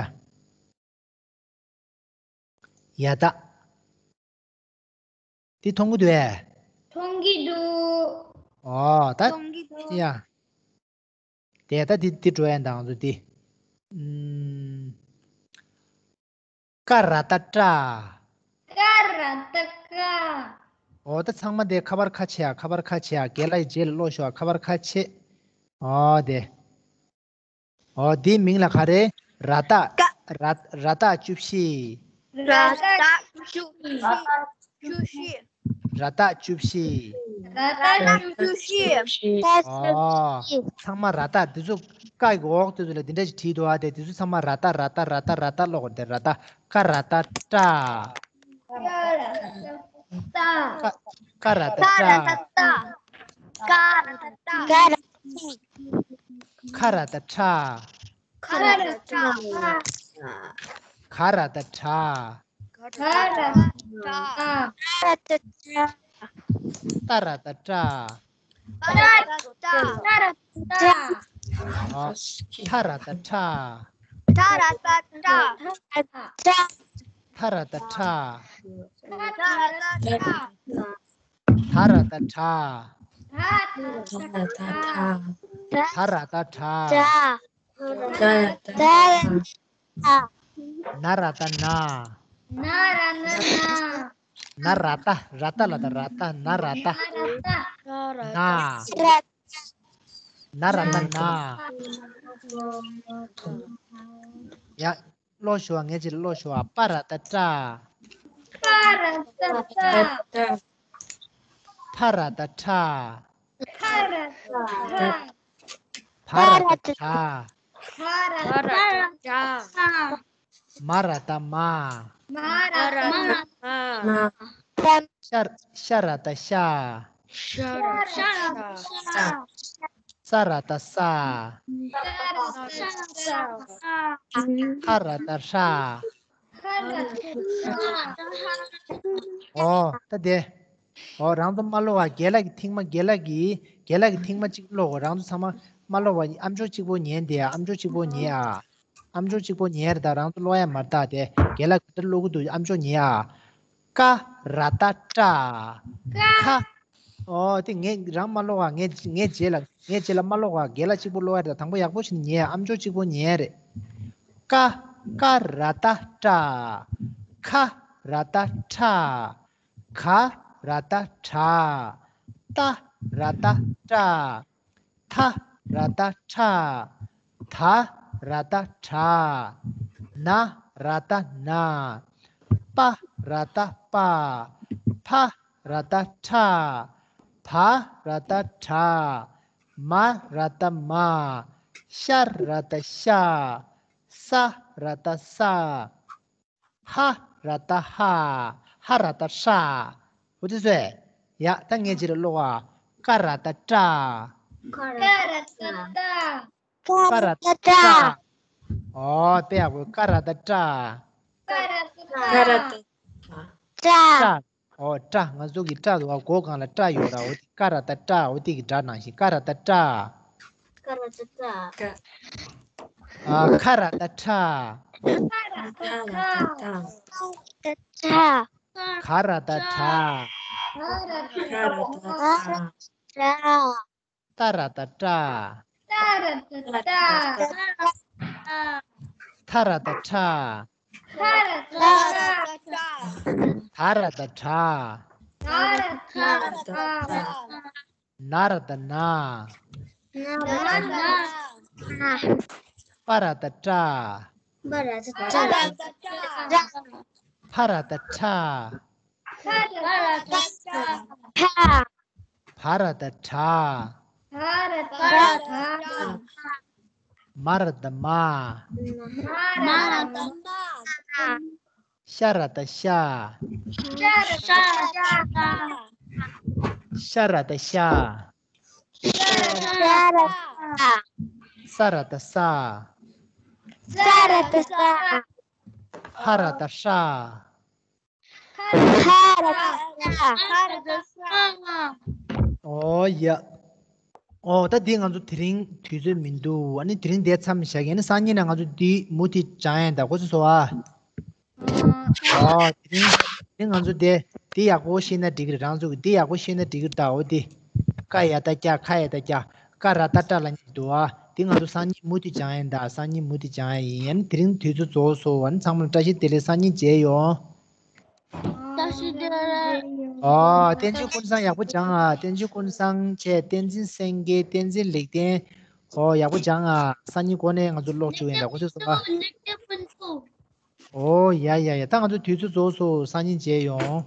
ཡ་བཏགས། འདི་མཐོང་གི་འདུག་ཨེ། མཐོང་གི་འདུག་ཨོ་ད། མཐོང་གི་འདུག་ཡ། དེ་ད་འདི་འདི་འགྲོ་ཡ་འདང་ཚོ་འདི། ཨུམ། ཀ་ར་བཏགས་ཀྲ། ཀ་ར་བཏགས་ཀྲ། ཨོ་ད་ཚང་མ་དེ་ཁ་པར་ཁ་ཕྱེ་ཡ། ཁ་པར་ཁ་ཕྱེ་ཡ། རྒན་ལགས་ཀྱི་རྗེས་ལ་ཀློག་ཤོག་ཁ་པར་ཁ་ཕྱེ། ཨོ་དེ། ཨོ་འདིའི་མིང་ལ་ག་རེ། ར་བཏགས། ཀ་ར་ར་བཏགས་བཅུ་བཞི། ར་བཏགས་བཅུ་བཞི། བཅུ་བཞི། ར་བཏགས་བཅུ་བཞི། ར་བཏགས་བཅུ་བཞི། ཨོ། ཚང་མ་ར་བཏགས་འདི་ཚོ་ཀ་གི་འོག་དེ་ཚོ་ལ་འདི་འདྲ་ཞིག་བྲིས་འདུག་ཨ། དེ་འདི་ཚོ་ཚང་མ་ར་བཏགས་ར་བཏགས་ར་བཏགས་ར་བཏགས་ཀློག་དགོས་རེད། ར་བཏགས། ཀ་ར་བཏགས་སྐྲ། ཀ་ཀ་ར་བཏགས་སྐྲ། ཀ་ར་བཏགས་སྐྲ། ཁ་ར་བཏགས་ཁྲ། ཁ་ར་བཏགས་ཁྲ། ག་ར་བཏགས་གྲ། ག་ར་བཏགས་གྲ། ཏ་ར་བཏགས་ཏྲ། ཏ་ར་བཏགས་ཏྲ། ཨ། ཐ་ར་བཏགས་ཐྲ། ཐ་ར་བཏགས་ཐྲ། ཐ་ར་བཏགས་ཐྲ། ཐ་ར་བཏགས་ཐྲ། ད་ར་བཏགས་དྲ། ད་ར་བཏགས་དྲ། ན་ར་བཏགས་ན། ན་ར་བཏགས་ན། ན་ར་བཏགས་ར་བཏགས་ལ་ད་ར་བཏགས། ན་ར་བཏགས། ན། ན་ར་བཏགས་ན། ཡ། ཀློག་ཞུ་བ། ངས་ཅིག་ཀློག་ཞུ་བ། པ་ར་བཏགས་པྲ། པ་ར་བཏགས་པྲ། ཕ་ར་བཏགས་ཕྲ། ཕ་ར་བཏགས་ཕྲ། བ་ར་བཏགས་བྲ། བ་ར་བཏགས་བྲ། མ་ར་བཏགས་མ། མ་ར་བཏགས་མ། ཤ་ཤ་ར་བཏགས་ཤ། ཤ་ར་བཏགས་ཤ། ས་ར་བཏགས་ས། ཧ་ར་བཏགས་ཧྲ། ཨོ་ད་དེ། ཨོ་རང་ཚོ་མ་ཀློག་པ། རྒན་ལགས་ཀྱི་ཐེངས་མ། རྒན་ལགས་ཀྱི་རྒན་ལགས་ཀྱི་ཐེངས་མ་གཅིག་ཀློག་གོ། རང་ཚོ་ཚང་མ་མ་ཀློག་པ། ཨ་མཆོག་གཅིག་པོ་ཉན་དེ། ཨ་མཆོག་གཅིག་པོ་ཉན་ཨ། ཨ་མཆོག་གཅིག་པོ་ཉན་རེད་ད། རང་ཚོ་ཀློག་ཡ་མ་རེད་ད། དེ་རྒན་ལགས་ག་འདྲ་ཀློག་གི་འདུག་ཨ་མཆོག་ཉན་ཨ། ཀ་ར་བཏགས་ཀྲ། ཁ། ཨོ་དེ་ངས་རང་མ་ཀློག་པ། ངས་ངས་རྗེས་ལ། ངས་རྗེས་ལ་མ་ཀློག་པ། རྒན་ལགས་གཅིག་པོ་ཀློག་ཡ་རེད་ད། དང་པོ་ཡག་པོ་ཞིག་ཉན། ཨ་མཆོག་གཅིག་པོ་ཉན་རེད། ཀ་ཀ་ར་བཏགས་ཀྲ། ཁ་ར་བཏགས་ཁྲ། ག་ར་བཏགས་གྲ། ཏ་ར་བཏགས་ཏྲ། ཐ་ར་བཏགས་ཐྲ། ད་ར་བཏགས་དྲ། ན་ར་བཏགས་ན། པ་ར་བཏགས་པ། ཕ་ར་བཏགས་ཕྲ། བ་ར་བཏགས་བྲ། མ་ར་བཏགས་མ། ཤ་ར་བཏགས་ཤ། ས་ར་བཏགས་ས། ཧ་ར་བཏགས་ཧ། ཧ་ར་བཏགས་ཧྲ། འོ་དེ་ཚོ། ཡ་ད་ངས་ཅིག་ལ་ཀློག་ཨ། ཀ་ར་བཏགས་ཀྲ། ཀ་ར་བཏགས་ཀྲ། ཀ་ར་བཏགས་ཀྲ། ཨོ་དཔེ་ཡག་པོ། ཀ་ར་བཏགས་ཀྲ། ཀ་ར་བཏགས་ཀྲ། ཀྲ། ཨོ་ཀྲ། ང་ཚོ་གི་ཀྲ་འདུག་ག་སྒོ་སྒང་ལ་ཀྲ་ཡོད་ར། འོ་དེ་ཀ་ར་བཏགས་ཀྲ། འོ་དེ་གི་སྒྲ་ནང་བཞིན། ཀ་ར་བཏགས་ཀྲ། ཀ་ར་བཏགས་ཀྲ། ཨ། ཁ་ར་བཏགས་ཁྲ། ཁ་ར་བཏགས་ཁྲ། ག་ར་བཏགས་གྲ། ཏ་ར་བཏགས་ཏྲ། ཏ་ར་བཏགས་ཏྲ། ཐ་ར་བཏགས་ཐྲ། ཐ་ར་བཏགས་ཐྲ། ད་ར་བཏགས་དྲ། ན་ར་བཏགས་ན། ན་ར་བཏགས་ན། པ་ར་བཏགས་པྲ། པ་ར་བཏགས་པྲ། ཕ་ར་བཏགས་ཕྲ། ཕ་ར་བཏགས་ཕྲ། བ་ར་བཏགས་བྲ། བ་ར་བཏགས་བྲ། མ་ར་བཏགས་མ། མ་ར་བཏགས་མ། ཤ་ར་བཏགས་ཤ། ཤ་ར་བཏགས་ཤ། ཤ་ར་བཏགས་ཤ། ཤ་ར་བཏགས་ཤ། ས་ར་བཏགས་ས། ས་ར་བཏགས་ས། ཧ་ར་བཏགས་ཧྲ། ཧ་ར་བཏགས་ཧྲ། ཧ་ར་བཏགས་ཧྲ། ཨོ་ཡ། ཨོ་ད་འདི་ང་ཚོ་དེ་རིང་དུས་ཚོད་མི་འདུག་ཨ་ནི་དེ་རིང་འདིར་མཚམས་བཞག་གི། ཨ་ནི་སང་ཉིན་ནས་ང་ཚོ་འདི་མུ་མཐུད་སྦྱང་ཡ་ཡིན་ད། གོ་སོང་སོ་ཨ། ཨོ་དེ་རིང་དེ་ང་ཚོ་དེ་དེ་ཡག་པོ་ཤེས་ན་འགྲིག་གི་རེད། རང་ཚོ་གི་དེ་ཡག་པོ་ཤེས་ན་འགྲིག་གི་རེད་ད། འོ་དེ། ཀ་ཡ་བཏགས་ཀྱ། ཁ་ཡ་བཏགས་ཀྱ། ཀ་ར་བཏགས་ཀྲ་ལབ་མཁན་འདུག་ཨ། དེ་ང་ཚོ་སང་ཉིན་མུ་མཐུད་སྦྱང་ཡ་ཡིན་ད། སང་ཉིན་མུ་མཐུད་སྦྱང་ཡ་ཡིན། ཨ་ནི་དེ་རིང་དུས་ཚོད་རྫོགས་སོང་། ཨ་ནི་ཚང་མ་ལ་བཀྲ་ཤིས་བདེ་ལེགས། སང་ཉིན་མཇལ་ཡོང་། བཀྲ་ཤིས་བདེ་ལེགས། ཨོ། བསྟན་འཛིན་ཀུན་བཟང་ཡག་པོ་སྦྱངས་ཨ། བསྟན་འཛིན་ཀུན་བཟང་བྱས། བསྟན་འཛིན་སེང་གེ། བསྟན་འཛིན་ལེགས་ལྡན། ཨོ་ཡག་པོ་སྦྱངས་ཨ། སང་ཉིན་འགོ་ནས་ང་ཚོ་ཀློག་བཅུག་ཡིན་ད། གོ་ཚོད་སོང་ཨ། ཨོ་ཡ་ཡ་ཡ། ད་ང་ཚོ་དུས་ཚོད་རྫོགས་སོང་། སང་ཉིན་མཇལ་ཡོང་།